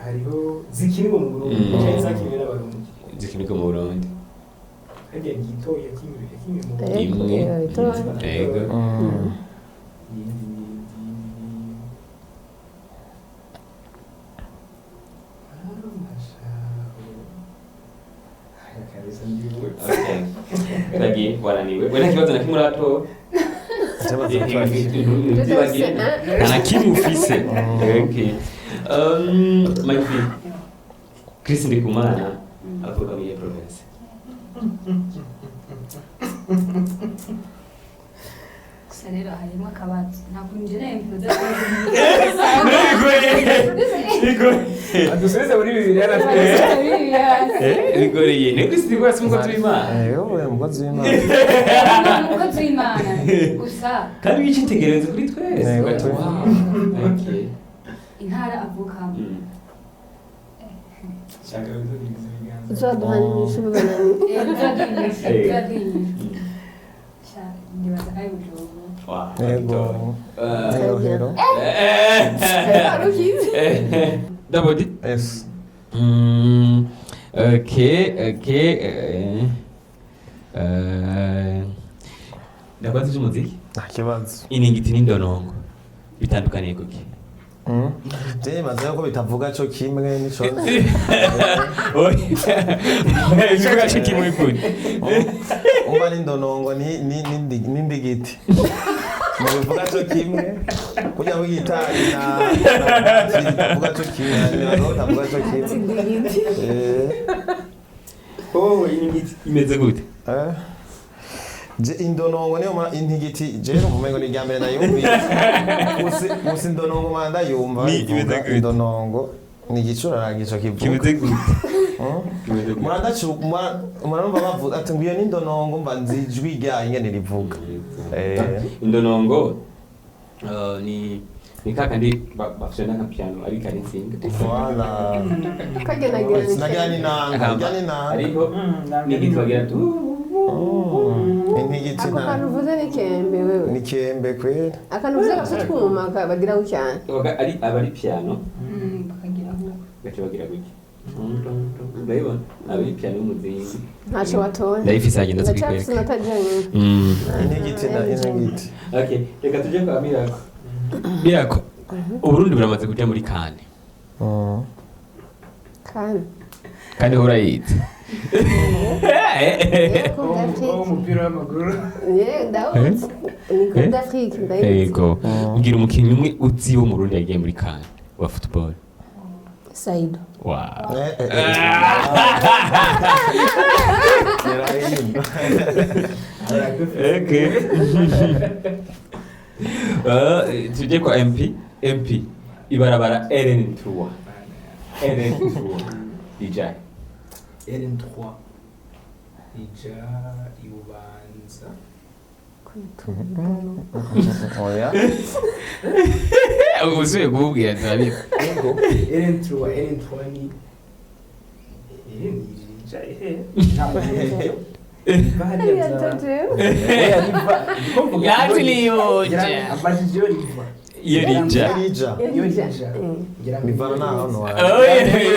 Hariho zikinirwa mu Burundi cyangwa zakinwe n'Abarundi? Zikinirwa mu Burundi. Harya Gito yakiniwe mu Burundi? Yego, Imwe. yego. Yego. Iyindi ni iyindi ni Wananiwe we, nta kibazo na kimwe uratora. Ikibazo cyose. Nta na kimwe ufise. Okay. Magnifique. Chris Ndikumana avuka muri iyo province. Gusa rero harimo akabazo, ntabwo njye mvuze. Bigoye. Adusubize muri Bibiliya natwe. Bigoreye. Ni Chris Ndikumana si umukozi w'Imana? Yego, umukozi w'Imana. Umukozi w'Imana gusa. Kandi w'icyitegererezo kuri twese. Yego. Wow. Okay. Intara avukamo. Shaka bizobigize ibiganza. Uzaduhana inyishu banani. Turaduhinyisha, Eh. turaduhinyisha. Ndibaza ari Bujumbura. Wow. Yego. Rohero. Wari ukizi. Dabodi. Yes. Okay. Ndabaza iby'umuziki. Nta kibazo. Iningiti n'indonongo bitandukaniye kuki? Je nibaza yuko bitavuga co kimwe nico nzi. Ibivuga cyo kimwe kuri. Umva, n'indonongo n'indigiti mubivuga co kimwe, kurya kw'igitari na bitavuga co kimwe, nibaza ko bitavuga co kimwe. Oh, iningiti imeze gute? Eh. Je indonongo niyo intigiti je numva umengo ni irya mbere nayumvise. Gusa indonongo manda ndayumva. Ni Ivuga imeze gute? Indonongo ni igicurarangisho kivuga. Kimeze gute? Kimeze gute? Murarumva bavuga ati ngo iyo ni indonongo, mba nzi ijwi ryayo ingene rivuga. Indonongo ni kakandi bafyonda nka piano ariko ari insinga. Voilà. Kagenagira. Sinagira n'inanga, irya n'inanga. Ariko n'igiti bagira tu. Intigiti Ako na kantu uvuze ni kembe wewe. Ni kembe kweli. Akantu uvuze gafite utwuma bagira cyane. Ari aba ari piano. Bakagira nk'uko. Gace bagira gutya, urayibona, aba ari piano y'umuzingi. Ntacyo watoye. Ndayifise, agenda. Ndacyafise Tubikwereka. inatajyanye. Intigiti na intigiti. Okay, reka tujye kwa Mirako. Mirako, Uburundi buramaze kuja muri CAN. Kandi Kandi urayizi. Coupe d'Afrique. Umupira w'amaguru. Yeah, ndawuzi. Ni Coupe d'Afrique, ndayizi. Yego. Mbwira umukinnyi umwe uzi wo mu Burundi yagiye muri CAN wa football. Saido. Wow. Irahimba. Okay. Tujye kwa MP. MP. Ibarabara RN3. RN3. DJ. RN3 ija ibubanza. Oya. Usubiye kumubwira turabizi. Yego, RN3, RN3 ni RN ija ehe, ntabwo riva hariya oya, riva ndiko mvuga. Yatiriyoje. Amajije iyo riva. Iyo rija. Irija. Iyo rija ngira ngo Bivana n'aho hantu wawe.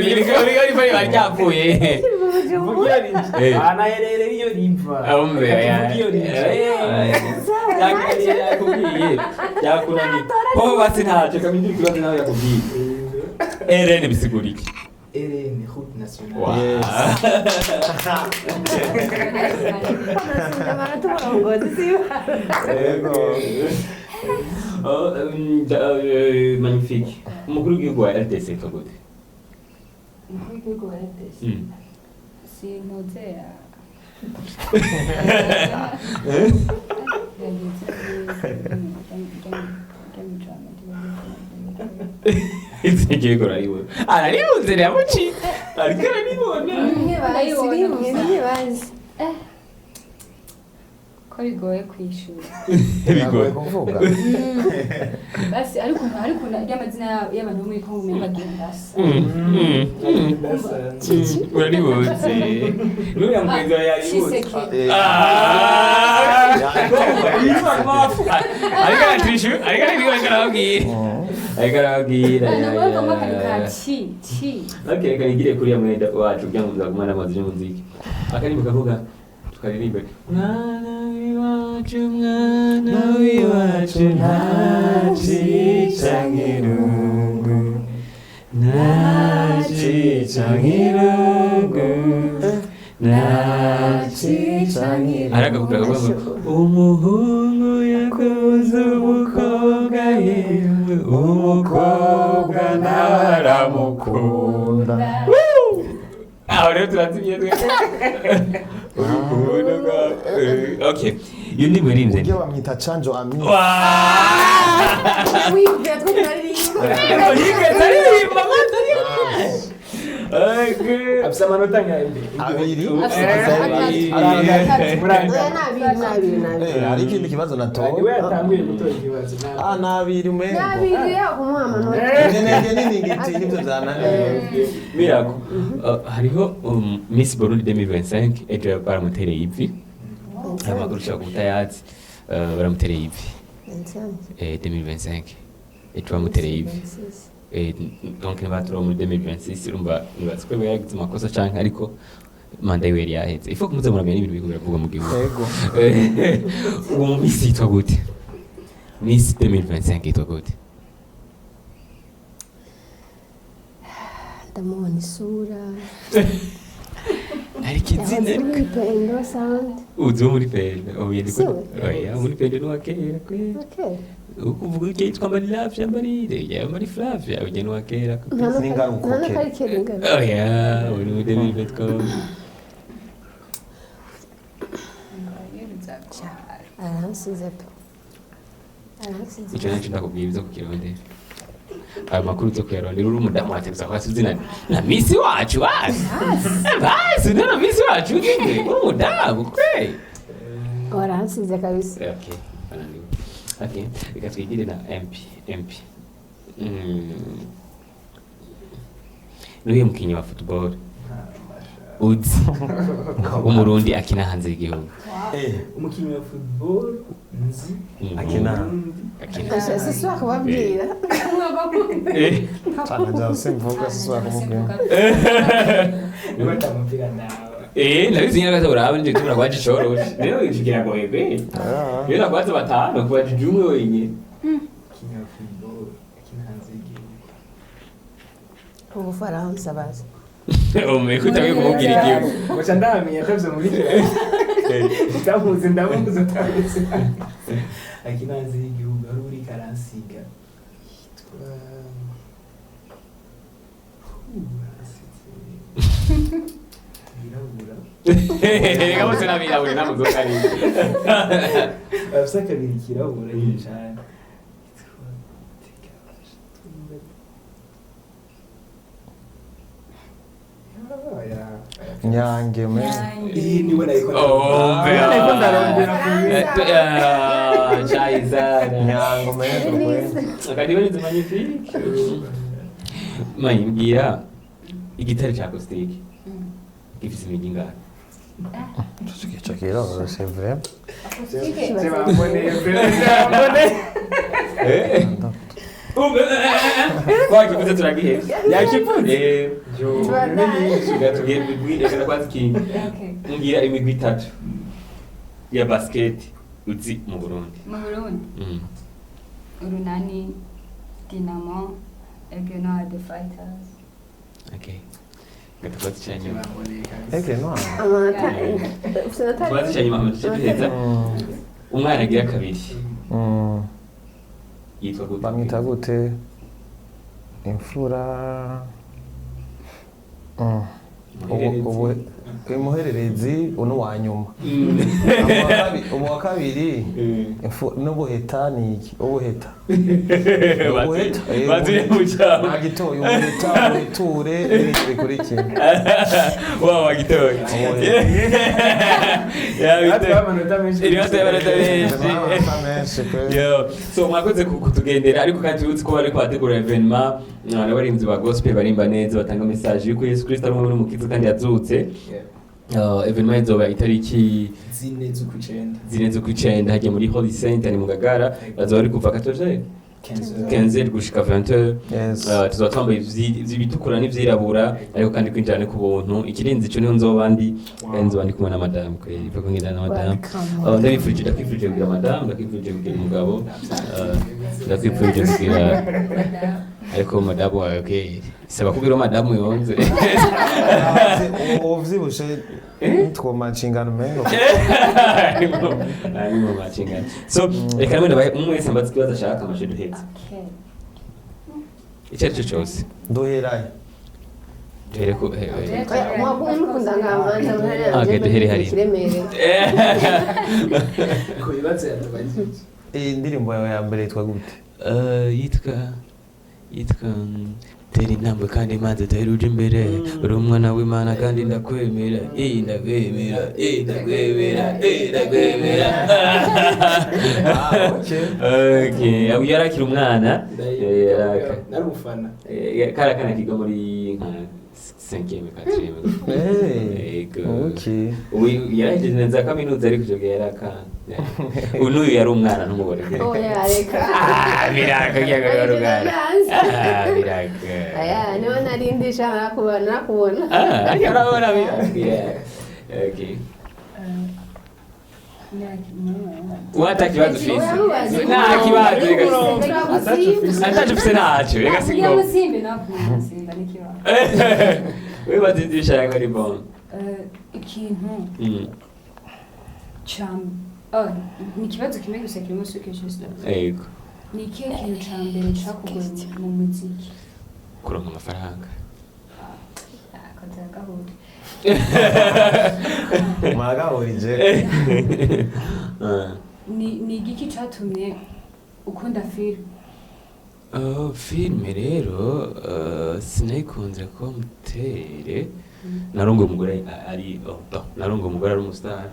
Riba ryapfuye. Mvuga iyo rija. Anaherereye iyo riva. Umve. Reka tuvuge iyo rija. Yakubwiye. Yakunaniye. Ho basi ntacyo kamindira ikibazo nawe yakubwiye. RN bisigura iki? RN, route nationale. Wow. Yes. Yego. Oh, magnifique. Umukuru w'igihugu wa RDC yitwa gute? Umukuru w'igihugu wa RDC? Sinozera. Itegeko raribona. Araribunze riramucika. Ariko araribona. Rimwe bazi, rimwe, rimwe bazi. Ko bigoye kwishura. Biragoye kuvuga. Basi ariko ariko ry'amazina y'abantu bo muri Kongo umenga bagenda asa. Uraribunze. N'uriya mugenzi wawe yaribunze. Tshisekedi. Ariko aratishu, ariko ariko arababwira. Ariko arababwira. Nabwo akantu ka chi chi. Okay, reka nigire kuriya mwenda wacu kugira ngo muzagumane amazi y'umuziki. Akaririmbo kavuga tukaririmbe. Mwana w'iwacu, mwana w'iwacu, ntacica nk'irungu. Ntacica nk'irungu. Ntacica. Icicanyira. Aragakubwira ngo umuhungu yakunze umukobwa, yewe umukobwa nawe aramukunda. Aho rero turazimye twe urukundo okay, iyo ndi muririmbyi Ujye bamwita Chanjo Ami. Wibwira two turaririmba. Yigeze aririmba. Okay. Afise amanota angahe mbere? Abiri. Oya, n'abiri, n'abiri, n'abiri. Eh, hari ikindi kibazo natowe. Niwe yatanguye gutora ikibazo. Ah, n'abiri umengo. N'abiri yaho kumuha amanota. Inenge n'iningiti nibyo byananiye. Mirako, hariho Miss Burundi 2025 ejo baramutereye ivi. Amakuru ushobora kuba utayazi, baramutereye ivi. 2025 ejo bamutereye ivi. Donc nibatura muri 2026, urumva nibaza ko yagize amakosa canke, ariko manda yiwe yari yaheze. Ifo kumuza muramenya n'ibintu biriko biravugwa mu gihugu. Yego. Uwo mu Miss yitwa gute? Miss 2025 yitwa gute? Ndamubona isura. Ariko izina Yahoze muri Pendo Sound. Uzi wo muri Pendo? Oya, Si we? Oya, muri Pendo ni uwa kera kweli. Okay. Ukuvuga ujya yitwa Mari Flavia, Mari Flavia, ujya ni uwa kera kabisa. N'ingaruka. Nta n'akari kera ingaruka. Oya, uri muri 2024. Aransize pe, aransize. Icyo nacyo ndakubwira, ibyo kukirondera, ayo makuru zo kuyarondera, uri umudamu wateguza kwasi izina na Miss wacu, basi basi na Miss wacu nyine uri umudamu kwe. Waransize kabisa. Okay, bananiwe. Okay, reka twigire na MP MP. Nuyu mukinyi wa football uzi w'Umurundi akina hanze y'igihugu? Eh, Umukinnyi wa football nzi? Akina. Burundi. Akina. Sisubira kubabwira. Cyane bya simvuga sisubira kumubwira. Niba atamupira nawe. Nabizi nyine gato uraba nje tumura kwaje coroshe. Rero ikigira ngo yegwe. Ah. Rero nakwaze batanu kubajije umwe wenyine. Umukinnyi wa football akina hanze y'igihugu. Ubufaransa bazi. Umwe kutawe kumubwira igihugu. Gusa ndamenya atavye muri kera. Ndamuzi, ndamuzi, ndamuzi. Akina hanze y'igihugu ari uri karansiga. Yitwa arasetse. Yirabura. Reka bose n'abirabure nta ari. Afise akabiri kirabura nyine cane. Yitwa Tega. Nyange me. Iyi niwe nariko Oh, Niwe nariko ndarondera ku Chaizana. Nyango me. Akadiba ni magnifique. Mayimbwira igitare ca acoustique gifise imigi ingahe? Ico kiroroshe vrai. Bamboneye, bamboneye. Twakivuze turagihevye. Yakivuze. Tugiye reka kwanza ikindi. Okay. Mbwira imigwi itatu ya basket uzi mu Burundi. Mu Burundi? Urunani, Dinamo, Aigle Noir the Fighters. Okay. Gatubazo ca nyuma. Eke no. Amanota ufite amanota. Ikibazo ca nyuma hama duheza. Umwana agira kabiri yitwa gute? Bamwita gute? Imfura. Umuhererezi uno wa nyuma. Ubu wa kabiri n'ubuheta ni iki? Ubuheta. Ubuheta. Bazire mu cyaro. Nagitoye ubuheta, ubuheture n'ibindi bikurikira. Wa wagitoye. Natwe amanota menshi. Iri amanota menshi. Amanota menshi pe. Yo, so mwakoze kutugendera, ariko kandi tubutse ko bariko bategura événement n'abarinzi ba gospel barimba neza, batanga message yuko Yesu Kristo ari umwe n'umukiza kandi yazutse. Événement izoba itariki 4 z'ukwicenda. 4 z'ukwicenda, hagiye muri Holy Center ni mu Ngagara, bazoba bari kuva 14 15 gushika 20. Yes. Tuzoba twambaye ibitukura n'ivyirabura, ariko kandi kwinjira ni ku buntu. Ikirenze ico niho nzoba ndi, kandi nzoba ndi kumwe na madame kweri, iva kumwe na madame. Welcome. Ndabifurije, ndakwifurije kugira madame, ndakwifurije kugira umugabo, ndakwifurije kugira Ariko madamu wawe, okay, saba kubwira madamu yonze. Uvyibushe twoma nshingano umengo. Arimo macingana. So reka namwe ndabahe, umwe wese mbaze ikibazo ashaka, amashe duhetse. Okay. Icyo ari cyo cyose. Duheraye. Duhere ku Mwakunda mukunda nkamanza. Okay, duhere hariya. Kiremereye. Ku bibazo yatubajije. Iyi ndirimbo yawe ya mbere yitwa gute? Yitwa Tera intambwe kandi imanza tera uje imbere, uri umwana w'Imana kandi ndakwemera, ndakwemera, ndakwemera, ndakwemera. Ah, okay. Okay, abo yari akiri umwana. Nari umufana. Kari akana kiga muri nka cinquième, quatrième. Yego. Ubu yarahejeje neza kaminuza, ariko icyo gihe yari akana. Ubu n'uyu yari umwana, ntumubone. Oya, reka. Ah, biraka kiyaga yari umwana. Ah, biraka. Aya niho narindisha narakubona, narakubona. Ah, ariko urabona biraka. Yeah. Okay. Wata kibazo ufise? Uramubaza. Nta kibazo, reka. Turagusimba. Ataco ufise ntacyo, reka si Iyo ngombwa. musimbe nakumva n'ikibazo. Wibaza ibyo ushaka ari bon. Ikintu ca, oh, ni ikibazo kimwe gusa kirimo sous-question. Yego. Ni ikihe kintu ca mbere cakugoye mu muziki? Kuronka amafaranga. Akazi gahura. Muragahurije. Ah. Ni igiki catumye ukunda film? Oh, filime rero, sinayikunze ko mutere narongoye umugore ari, oh, no, narongoye umugore ari umustar,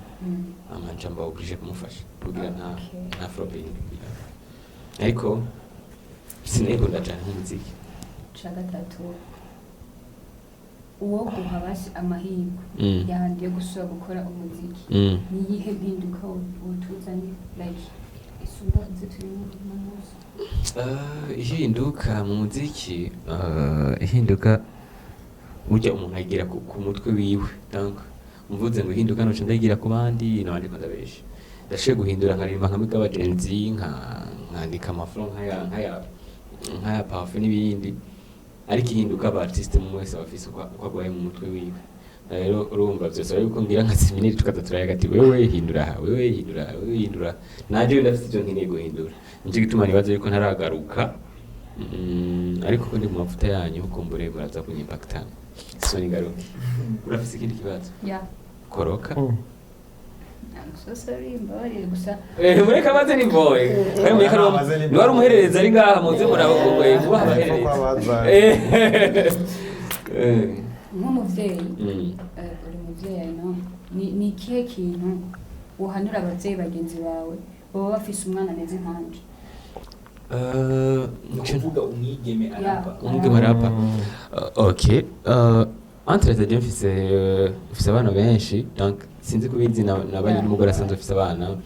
amanja mba obligé kumufasha kugira nta nta flopping, ariko sinayikunda cyane nk'umuziki. Ca gatatu, uwo guha basi amahirwe yandi yo gusubira gukora umuziki, ni iyihe mpinduka wotuzanye, like isumba izo turimo uno munsi? Ihinduka mu muziki, ihinduka burya umuntu ayigira ku mutwe wiwe. Donc mvuze ngo ihinduka noca ndayigira ku bandi n'abandi ko ndabesha. Ndashoboye guhindura nkaririmba nka Mugaba Gen-Z, nka nkandika amafro nkaya Parfait n'ibindi, ariko ihinduka aba artiste umwe wese aba afise uko agwaye mu mutwe wiwe. Rero urumva byose yuko ngira nka séminaire, tukaza turayaga ati: "Wewe hindura aha, wewe hindura aha, wewe hindura aha." Nanje ndafite ivyo nkeneye guhindura, nico gituma nibaza yuko ntaragaruka. Ariko ko ndi mu mavuta yanyu, kumbure muraza kunyimpacta so ningaruke. Urafise ikindi kibazo? Ya. Koroka. I'm so sorry, mbabarire gusa. Mureka maze ni boy. Kandi mureka Amaze ni ni wari umuhererezi ari ngaha, muze murabo kubaha abahererezi. Kwabaza. Nk'umuvyeyi, uri muvyeyi, I know. Ni ikihe kintu uhanura abavyeyi bagenzi bawe baba bafise umwana ameze nkanje? Ni ukuvuga umwigeme arapa. Umwigeme arapa. Okay. Entre je mfise abana benshi, donc sinzi kubizi nabanye n'umugore asanzwe afise abana,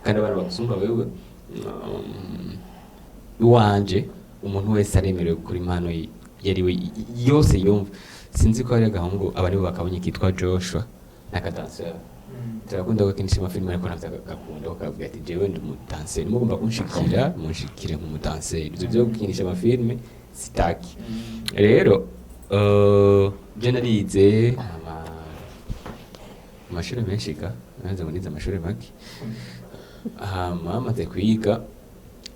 kandi abana bagusumba wewe. Iwanje umuntu wese aremerewe gukora impano yariwe yose yumva. Sinzi ko hari agahungu aba aribo bakabonye kitwa Joshua n'akadanseur. Turakunda gukinisha amafilime, ariko navyo agakunda, bakavuga ati: "Jewe ndi umudanseri, mugomba kunshikira, munshikire nk'umudanseri, ivyo vyo gukinisha amafilime sitaki." Rero je narize amashuri menshi ga nanze ngo nize amashuri make, hama maze kwiga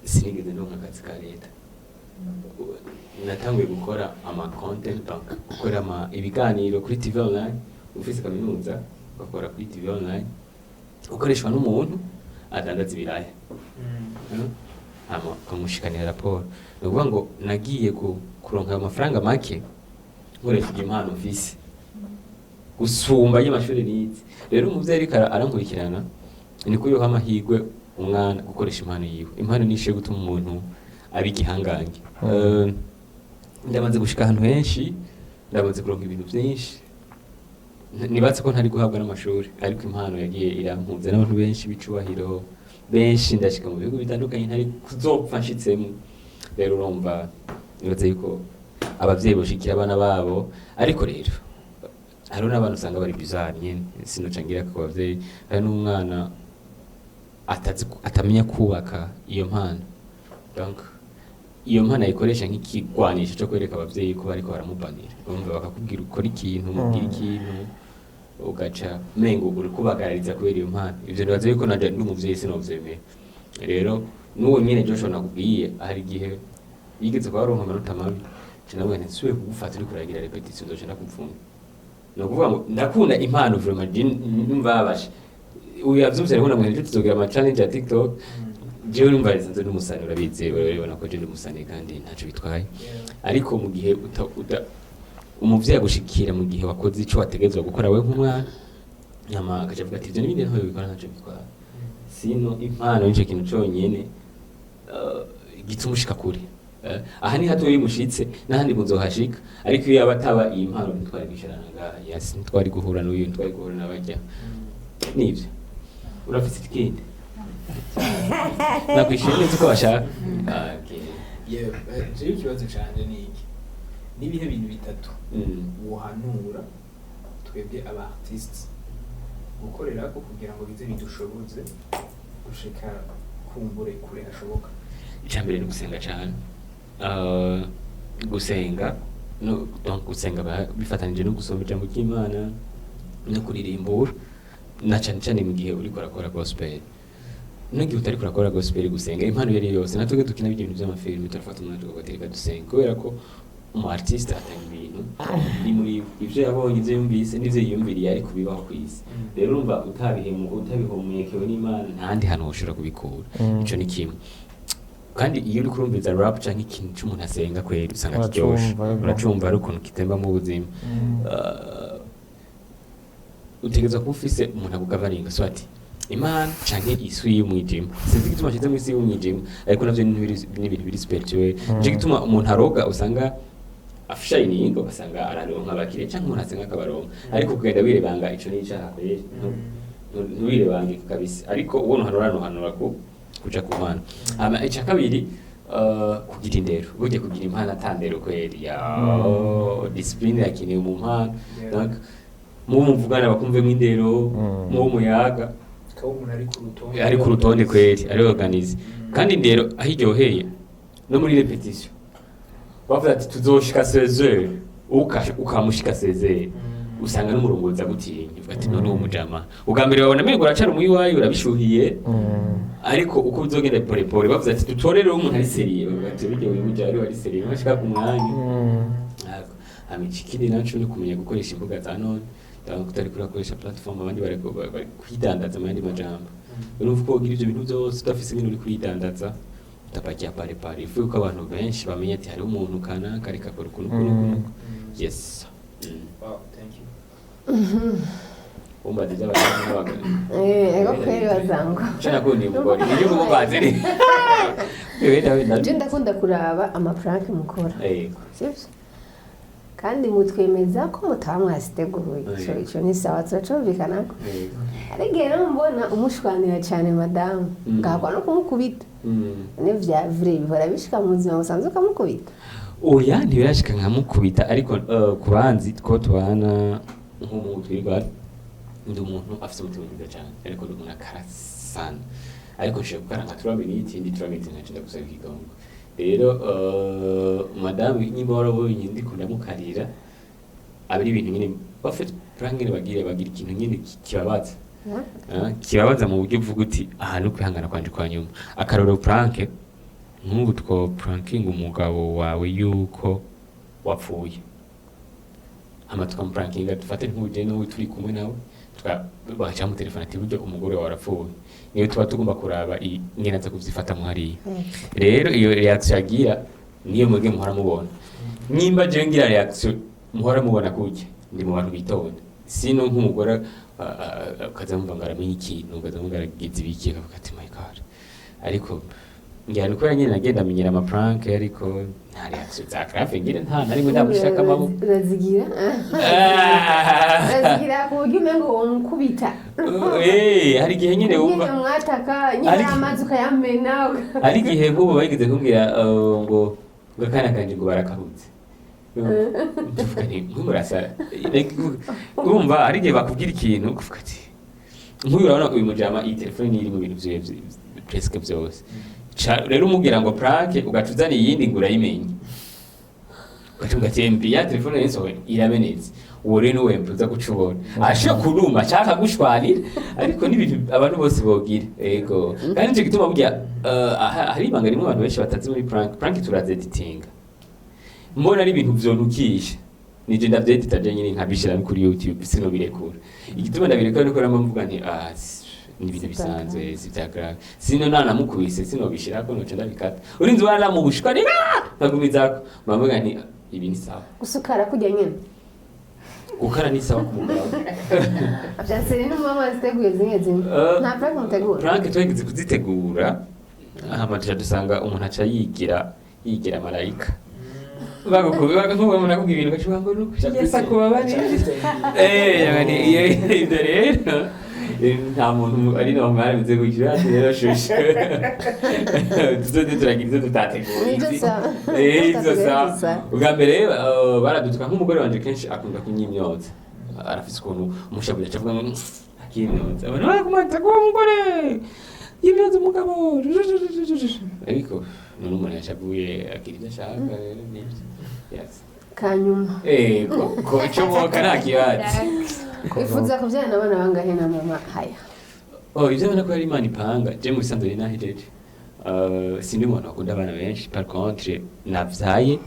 sinigeze ndonka akazi ka leta. Natanguye gukora ama content bank, gukora ama ibiganiro kuri TV online. Ufise kaminuza ugakora kuri TV online, ukoreshwa n'umuntu adandaza ibiraya, hama ukamushikanira raporo. Ni ukuvuga ngo nagiye kuronka ayo mafaranga make nkoresheje impano mfise gusumba y'amashuri nize. Rero umuvyeyi ariko arankurikirana, niko yoha amahirwe umwana gukoresha impano yiwe. Impano nishe gutuma umuntu aba igihangange. Ndamaze gushika ahantu henshi, ndamaze kuronka ibintu byinshi nibatse ko ntari guhabwa n'amashuri, ariko impano yagiye irampuza n'abantu benshi b'icubahiro benshi, ndashika mu bihugu bitandukanye ntari kuzopfa nshitsemo. Rero urumva, nibaze yuko abavyeyi boshikira abana babo, ariko rero hariho n'abantu usanga bari bizarre nyene, sinoca ngira ku bavyeyi. Hari n'umwana atazi atamenya kubaka iyo mpano, donc Iyo mpano ayikoresha nk'ikigwanisho cyo kwereka abavyeyi ko bariko baramubanira. Urumva, bakakubwira ukora ikintu, mubwira ikintu, ugaca mengo uri kubagarariza kubera iyo mpano. Ivyo nibaza yuko nanje ndi umuvyeyi sinovyemera. Rero n'uwo nyene Joshua nakubwiye, hari igihe yigeze kuba aronka amanota mabi, nca ndavuga nti nsubiye kugufata uriko uragira répétition, nzoca ndakuvuna. Ni ukuvuga ngo ndakunda impano vraiment, je numva babashe uyu yavyumvise, ariko namwe ejo tuzogira ama challenge ya TikTok. Jewe numva risanzwe n'umusani, urabizi, urabibona ko je ndi umusani kandi ntaco bitwaye. Ariko mu gihe umuvyeyi agushikira mu gihe wakoze ico wategerezwa gukora we nk'umwana, nyama akaca avuga ati ivyo n'ibindi ntaho bikora, ntaco bitwaye. Sino impano nico kintu conyene gituma ushika kure. Aha ni hatoya mushitse, n'ahandi muzohashika. Ariko iyo yaba ataba iyi mpano, ntitwari kwicarana ngaha, yes, ntitwari guhura n'uyu, ntitwari guhura n'abajya nivyo. Urafise ikindi? Nakwishyura neza uko bashaka. Ah, okay. Yewe, jewe ikibazo canje ni iki: nibihe bintu bitatu wohanura twebwe aba artistes gukorerako kugira ngo bize bidushoboze gushika kumbure kure hashoboka? Icya mbere ni gusenga cyane. Gusenga no, donc gusenga bifatanije no gusoma ijambo ry'Imana no kuririmbura, na cyane cyane mu gihe uriko urakora gospel. N'igihe utariko urakora gospel, gusenga, impano iyo ari yo yose. Natwe dukina ibintu by'amafilimi, turafata umwanya tugatereka dusenga, kubera ko umu artiste atanga ibintu ni muri ivyo yabonye, ivyo yumvise n'ivyo yiyumviriye ariko bibaho ku isi. Rero urumva, utabihumekewe n'Imana, nta handi hantu woshobora kubikura. Ico ni kimwe. Kandi iyo uriko urumviza rap canke ikintu c'umuntu asenga kweri, usanga kiryoshe. Uracumva, yego. Uracumva ari ukuntu kitembamo ubuzima. Utegerezwa kuba ufise umuntu akugavaringa, so ati Imana canke isi y'umwijima. Sinzi igituma nshize mu isi y'umwijima, ariko navyo ni ibintu biri spirituel. Nico gituma umuntu aroga usanga afishayininga, ugasanga araronka abakiriya, canke umuntu asenga akabaronka. Ariko kugenda wirebanga, ico ni icaha kweri. Ntiwirebange kabisa. Ariko uwo ntuhanura, ntuhanura ko kuja ku Mana. Hama ica kabiri, kugira indero. Burya kugira impano ata ndero kweri ya discipline irakenewe mu mpano. Donc mubo muvugana bakumvemo indero, mubo muyaga. Kaba umuntu ari ku rutonde. Ari ku rutonde kweri, ari organisé. Kandi indero aho iryoheye, no muri répétition bavuze ati tuzoshika 16h, ukamushika 16h, usanga n'umurongozi agutinya, uvuga ati none uwo mujama. Ubwa mbere babona amengo uracara umuyiwayi, urabishuhiye, ariko uko bizogenda pole pole, bavuze ati dutorere umuntu ari sérieux, bavuga ati burya uyu muja ari sérieux, ntashika ku mwanya. Hama ikindi naco ni kumenya gukoresha imbuga za none. Donc utariko urakoresha platform, abandi bariko bari kwidandaza mu yandi majambo. Urumva uko wogira ivyo bintu vyose udafise ingene uri kwidandaza, utapakia pale pale. Ifu yuko abantu benshi bamenya ati hariho umuntu kanaka ariko akora ukuntu ukuntu ukuntu. Yes. Wow, thank you. Umbaza iby'abagore n'abagabo. Eh, ego kweri bazangwa. Ico nakundiye umugore nibyo kumubaza ni wenda. Je ndakunda kuraba ama prank mukora. Yego. Sivyo? Kandi mutwemeza ko mutaba mwaziteguye. Ico ico ni sawa, turacumvikanako. Yego. Ariko rero mbona umushwanira cyane madamu, ngahakwa no kumukubita. Ni vya vrai, bihora bishika mu buzima busanzwe ukamukubita? Oya, ntibirashika nkamukubita. Ariko ku banzi two tubana nk'umuntu twirwa, ndi umuntu afite umutima mwiza cyane, ariko ndi umuntu akarasana. Ariko nshobora gukara nka 3 minutes, indi 3 minutes nkaca ndagusaba ikigongo. Rero madamu nyimba warabonye ndiko ndamukarira, aba ari ibintu nyine bafite prank nyine, bagira ikintu nyine kibabaza. Kibabaza mu buryo uvuga uti aha ni ukwihangana kwanje kwa nyuma. Akarorero, prank nk'ubu two pranking umugabo wawe yuko wapfuye, hama tukamuprankinga, dufate nk'ubu n'ubu turi kumwe nawe, baca mu telefone ati burya umugore wawe arapfuye, niyo tuba tugomba kuraba ingene aza kuvyifatamwo hariya. Rero iyo reaction agira niyo mwebwe muhora mubona. Nimba jewe ngira reaction muhora mubona kurya, ndi mu bantu bitonda. Sino nk'umugore ukaza mumva ngo aramenya ikintu, ukaza mumva ngo aragize ibiki, akavuga ati my God. Ariko ngira ni kubera nyine nagenda amenyera ama prank, ariko nta reaction za grave ngira, nta na rimwe ndamushaka amaboko. Urazigira. Urazigira ku buryo umengo womukubita. Hari igihe nyine wumva nyine mwataka nyine amazi ukayamena. Hari igihe nk'ubu bageze kumbwira ngo akana kanje ngo barakabutse, tuvuga nti nk'umurasa. Urumva, hari igihe bakubwira ikintu ukavuga ati nk'uyu, urabona uyu mujama, iyi telefone niyo iri mu bintu vyiwe presque byose. Uca rero umubwira ngo prank, ugaca uzana iyindi ngo urayimenye, ugaca uvuga ati mbi ya telefone yinsohoye iramenetse. Uwo rero niwe mpuza guca ubona ashobora kuruma ashaka gushwanira, ariko n'ibintu abantu bose bogira. Ego, kandi nico gituma burya hari ibanga rimwe abantu benshi batazi muri prank. Prank turazeditinga, mbona ari ibintu vyonukisha nije ndavyedita je nyine nkabishira kuri YouTube, sinobirekura. Igituma ndabirekura nuko rero mvuga nti ah, ni ibintu bisanzwe, si vya grave, sino nanamukubise sinobishirako, noca ndabikata. Urinzi waranamubushwa rero nkagumizako, mbavuga nti ibi ni sawa. Gusukara kujya nyine. Gukara ni sawa ku mugabo. Vyaseri n'umama ziteguye zimwe zimwe. Nta prank mutegura? Prank twageze kuzitegura, hama tuca dusanga umuntu aca yigira marayika, bagukubi nk'ubu umuntu akubwira ibintu ugaca uvuga ngo nuko yesa kubabarira. Yani iyo ibyo rero nta muntu ari normal bize kugira ati rero shusho tuzoze turagira izo tutateguye. Nibyo sawa. Izo sawa. Sawa. Ubwa mbere baradutuka. Nk'umugore wanje kenshi akunda kunyimyoza, arafise ukuntu umushabuye aca avuga ngo akimyoza, abantu barakumata kuba umugore yimyoza umugabo, ariko none umuntu yashavuye agira ibyo ashaka rero nibyo, yes. Kanyuma. Ko icoboka nta kibazo. Wifuza kubyarana abana bangahe na mama Haya? Oh, ivyo ubona ko ari Imana ipanga. Je mu bisanzwe ni nahejeje. Sindi umuntu akunda abana benshi, par contre navyaye,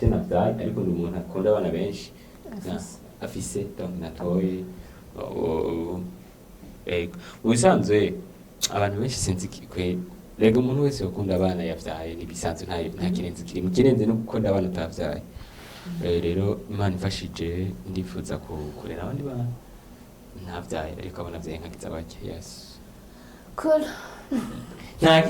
je navyaye, ariko ndi umuntu akunda abana benshi. Afise, donc natoye. Oh, ego. Mu bisanzwe abantu benshi sinzi kwe rega umuntu wese ukunda abana yavyaye nibisanzwe, nta kirenze kirimo. Ikirenze no gukunda abana utavyaye. Rero Imana ifashije ndifuza kurera abandi bana ntavyaye, ariko abo navyaye nkagiza bake, yes. Cool. Nta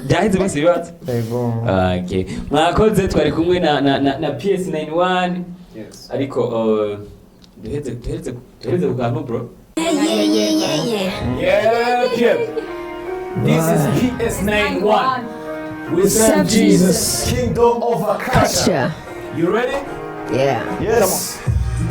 byaheze bose ibibazo. Ego. Okay, mwakoze. Twari kumwe na PS91. Yes. Ariko duheze ku kantu, bro. Yeah. This is PS91. We serve Jesus. Kingdom over culture. You ready? Yeah. Yes.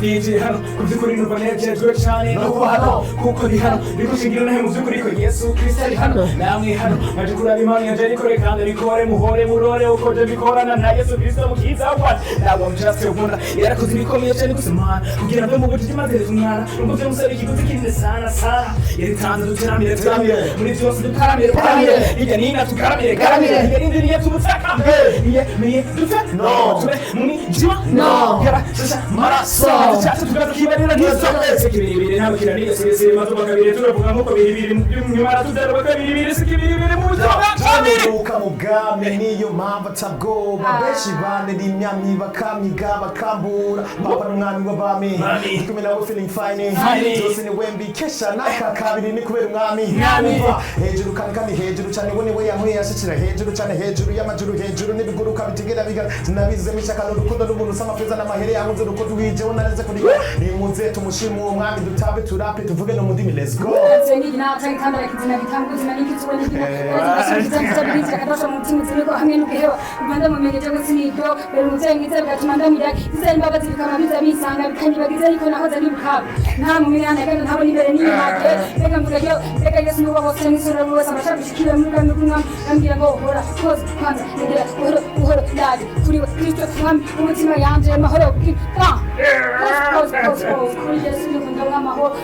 DJ hano ku by'ukuri numva nejejwe cyane no kuba hano, kuko ndi hano ndi gushingira nahe mu by'ukuri ko Yesu Kristo ari hano namwe hano maje kuraba impano yanje rikore kandi rikore muhore murore uko je bikorana na Yesu Kristo mukiza wacu. Now I'm just a wonder, yarakoze ibikomeye cyane gusa man kugira mve mu bujiji maze umwana nubwo byo musaba ikiguzi kinini sana sana yaritanze duteramire turamire muri byose dukaramire karamire hirya nina tukaramire karamire hirya nindi tubutsakambe iye miye dupfe No. tube mu mwijima No. yarashasha maraso cyacu tukakibarira nk'izo sekibiribiri ntabwo kiraniye sirisiri mazuba kabiri turavuga nk'uko biribiri nyuma tuzaruka kabiribiri sikibiribiri mu buzima bwa kabiri. Turuka mu bwami, niyo mpamvu atabwoba. Benshi banira imyami bakamiga bakambura papa n'umwami w'abami. Mwami. Ndi kumwe nawe feeling fine. Fine. Byose ni wembi kesha n'aka kabiri ni kubera umwami. Mwami. Umva, hejuru kandi kandi hejuru cyane, we niwe yankuye yashikira hejuru cyane, hejuru y'amajuru, hejuru n'ibiguruka bitigera biga sinabizemo ishyaka n'urukundo n'ubuntu s'amafeza n'amahere yankunze urukundo rwijeho nareze kuri nimuze tumushime uwo mwami, dutabe turape tuvuge no mu ndimi, let's go.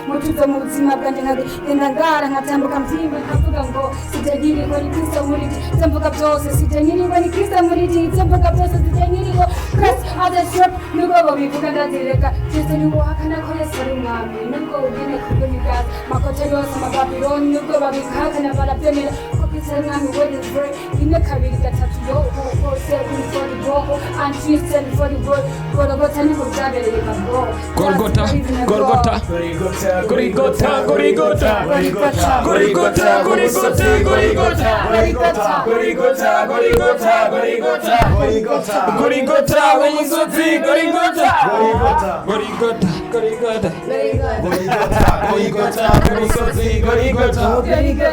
Mutuzo mu buzima bwanjye nkagenda ngara nkatambuka mbyimba nkavuga ngo sijya nkiriho ni Kristo muri jye, ibyo mvuga byose sijya nkiriho ni Kristo muri jye, ibyo mvuga byose sijya nkiriho Christ as a ship nubwo babivuga ndazireka Kristo niwuhakana ko Yesu ari umwami nubwo ubwene kubwo nibwaza makoto yose amababironi nubwo babihakana barabyemera ko Kristo ari umwami. When is free rimwe kabiri gatatu yo 4 7 4 bro and 3 7 4 bro Golgota niho byabereye bro. Golgota, Golgota, Gorigota, Gorigota, Gorigota, Gorigota, Gorigota, Gorigota. Gorigota, Gorigota, Gorigota, Gorigota. Gorigota, umusozi Gorigota, Gorigota. Gorigota, Gorigota. Very good. Gorigota, Gorigota, umusozi Gorigota. Very good.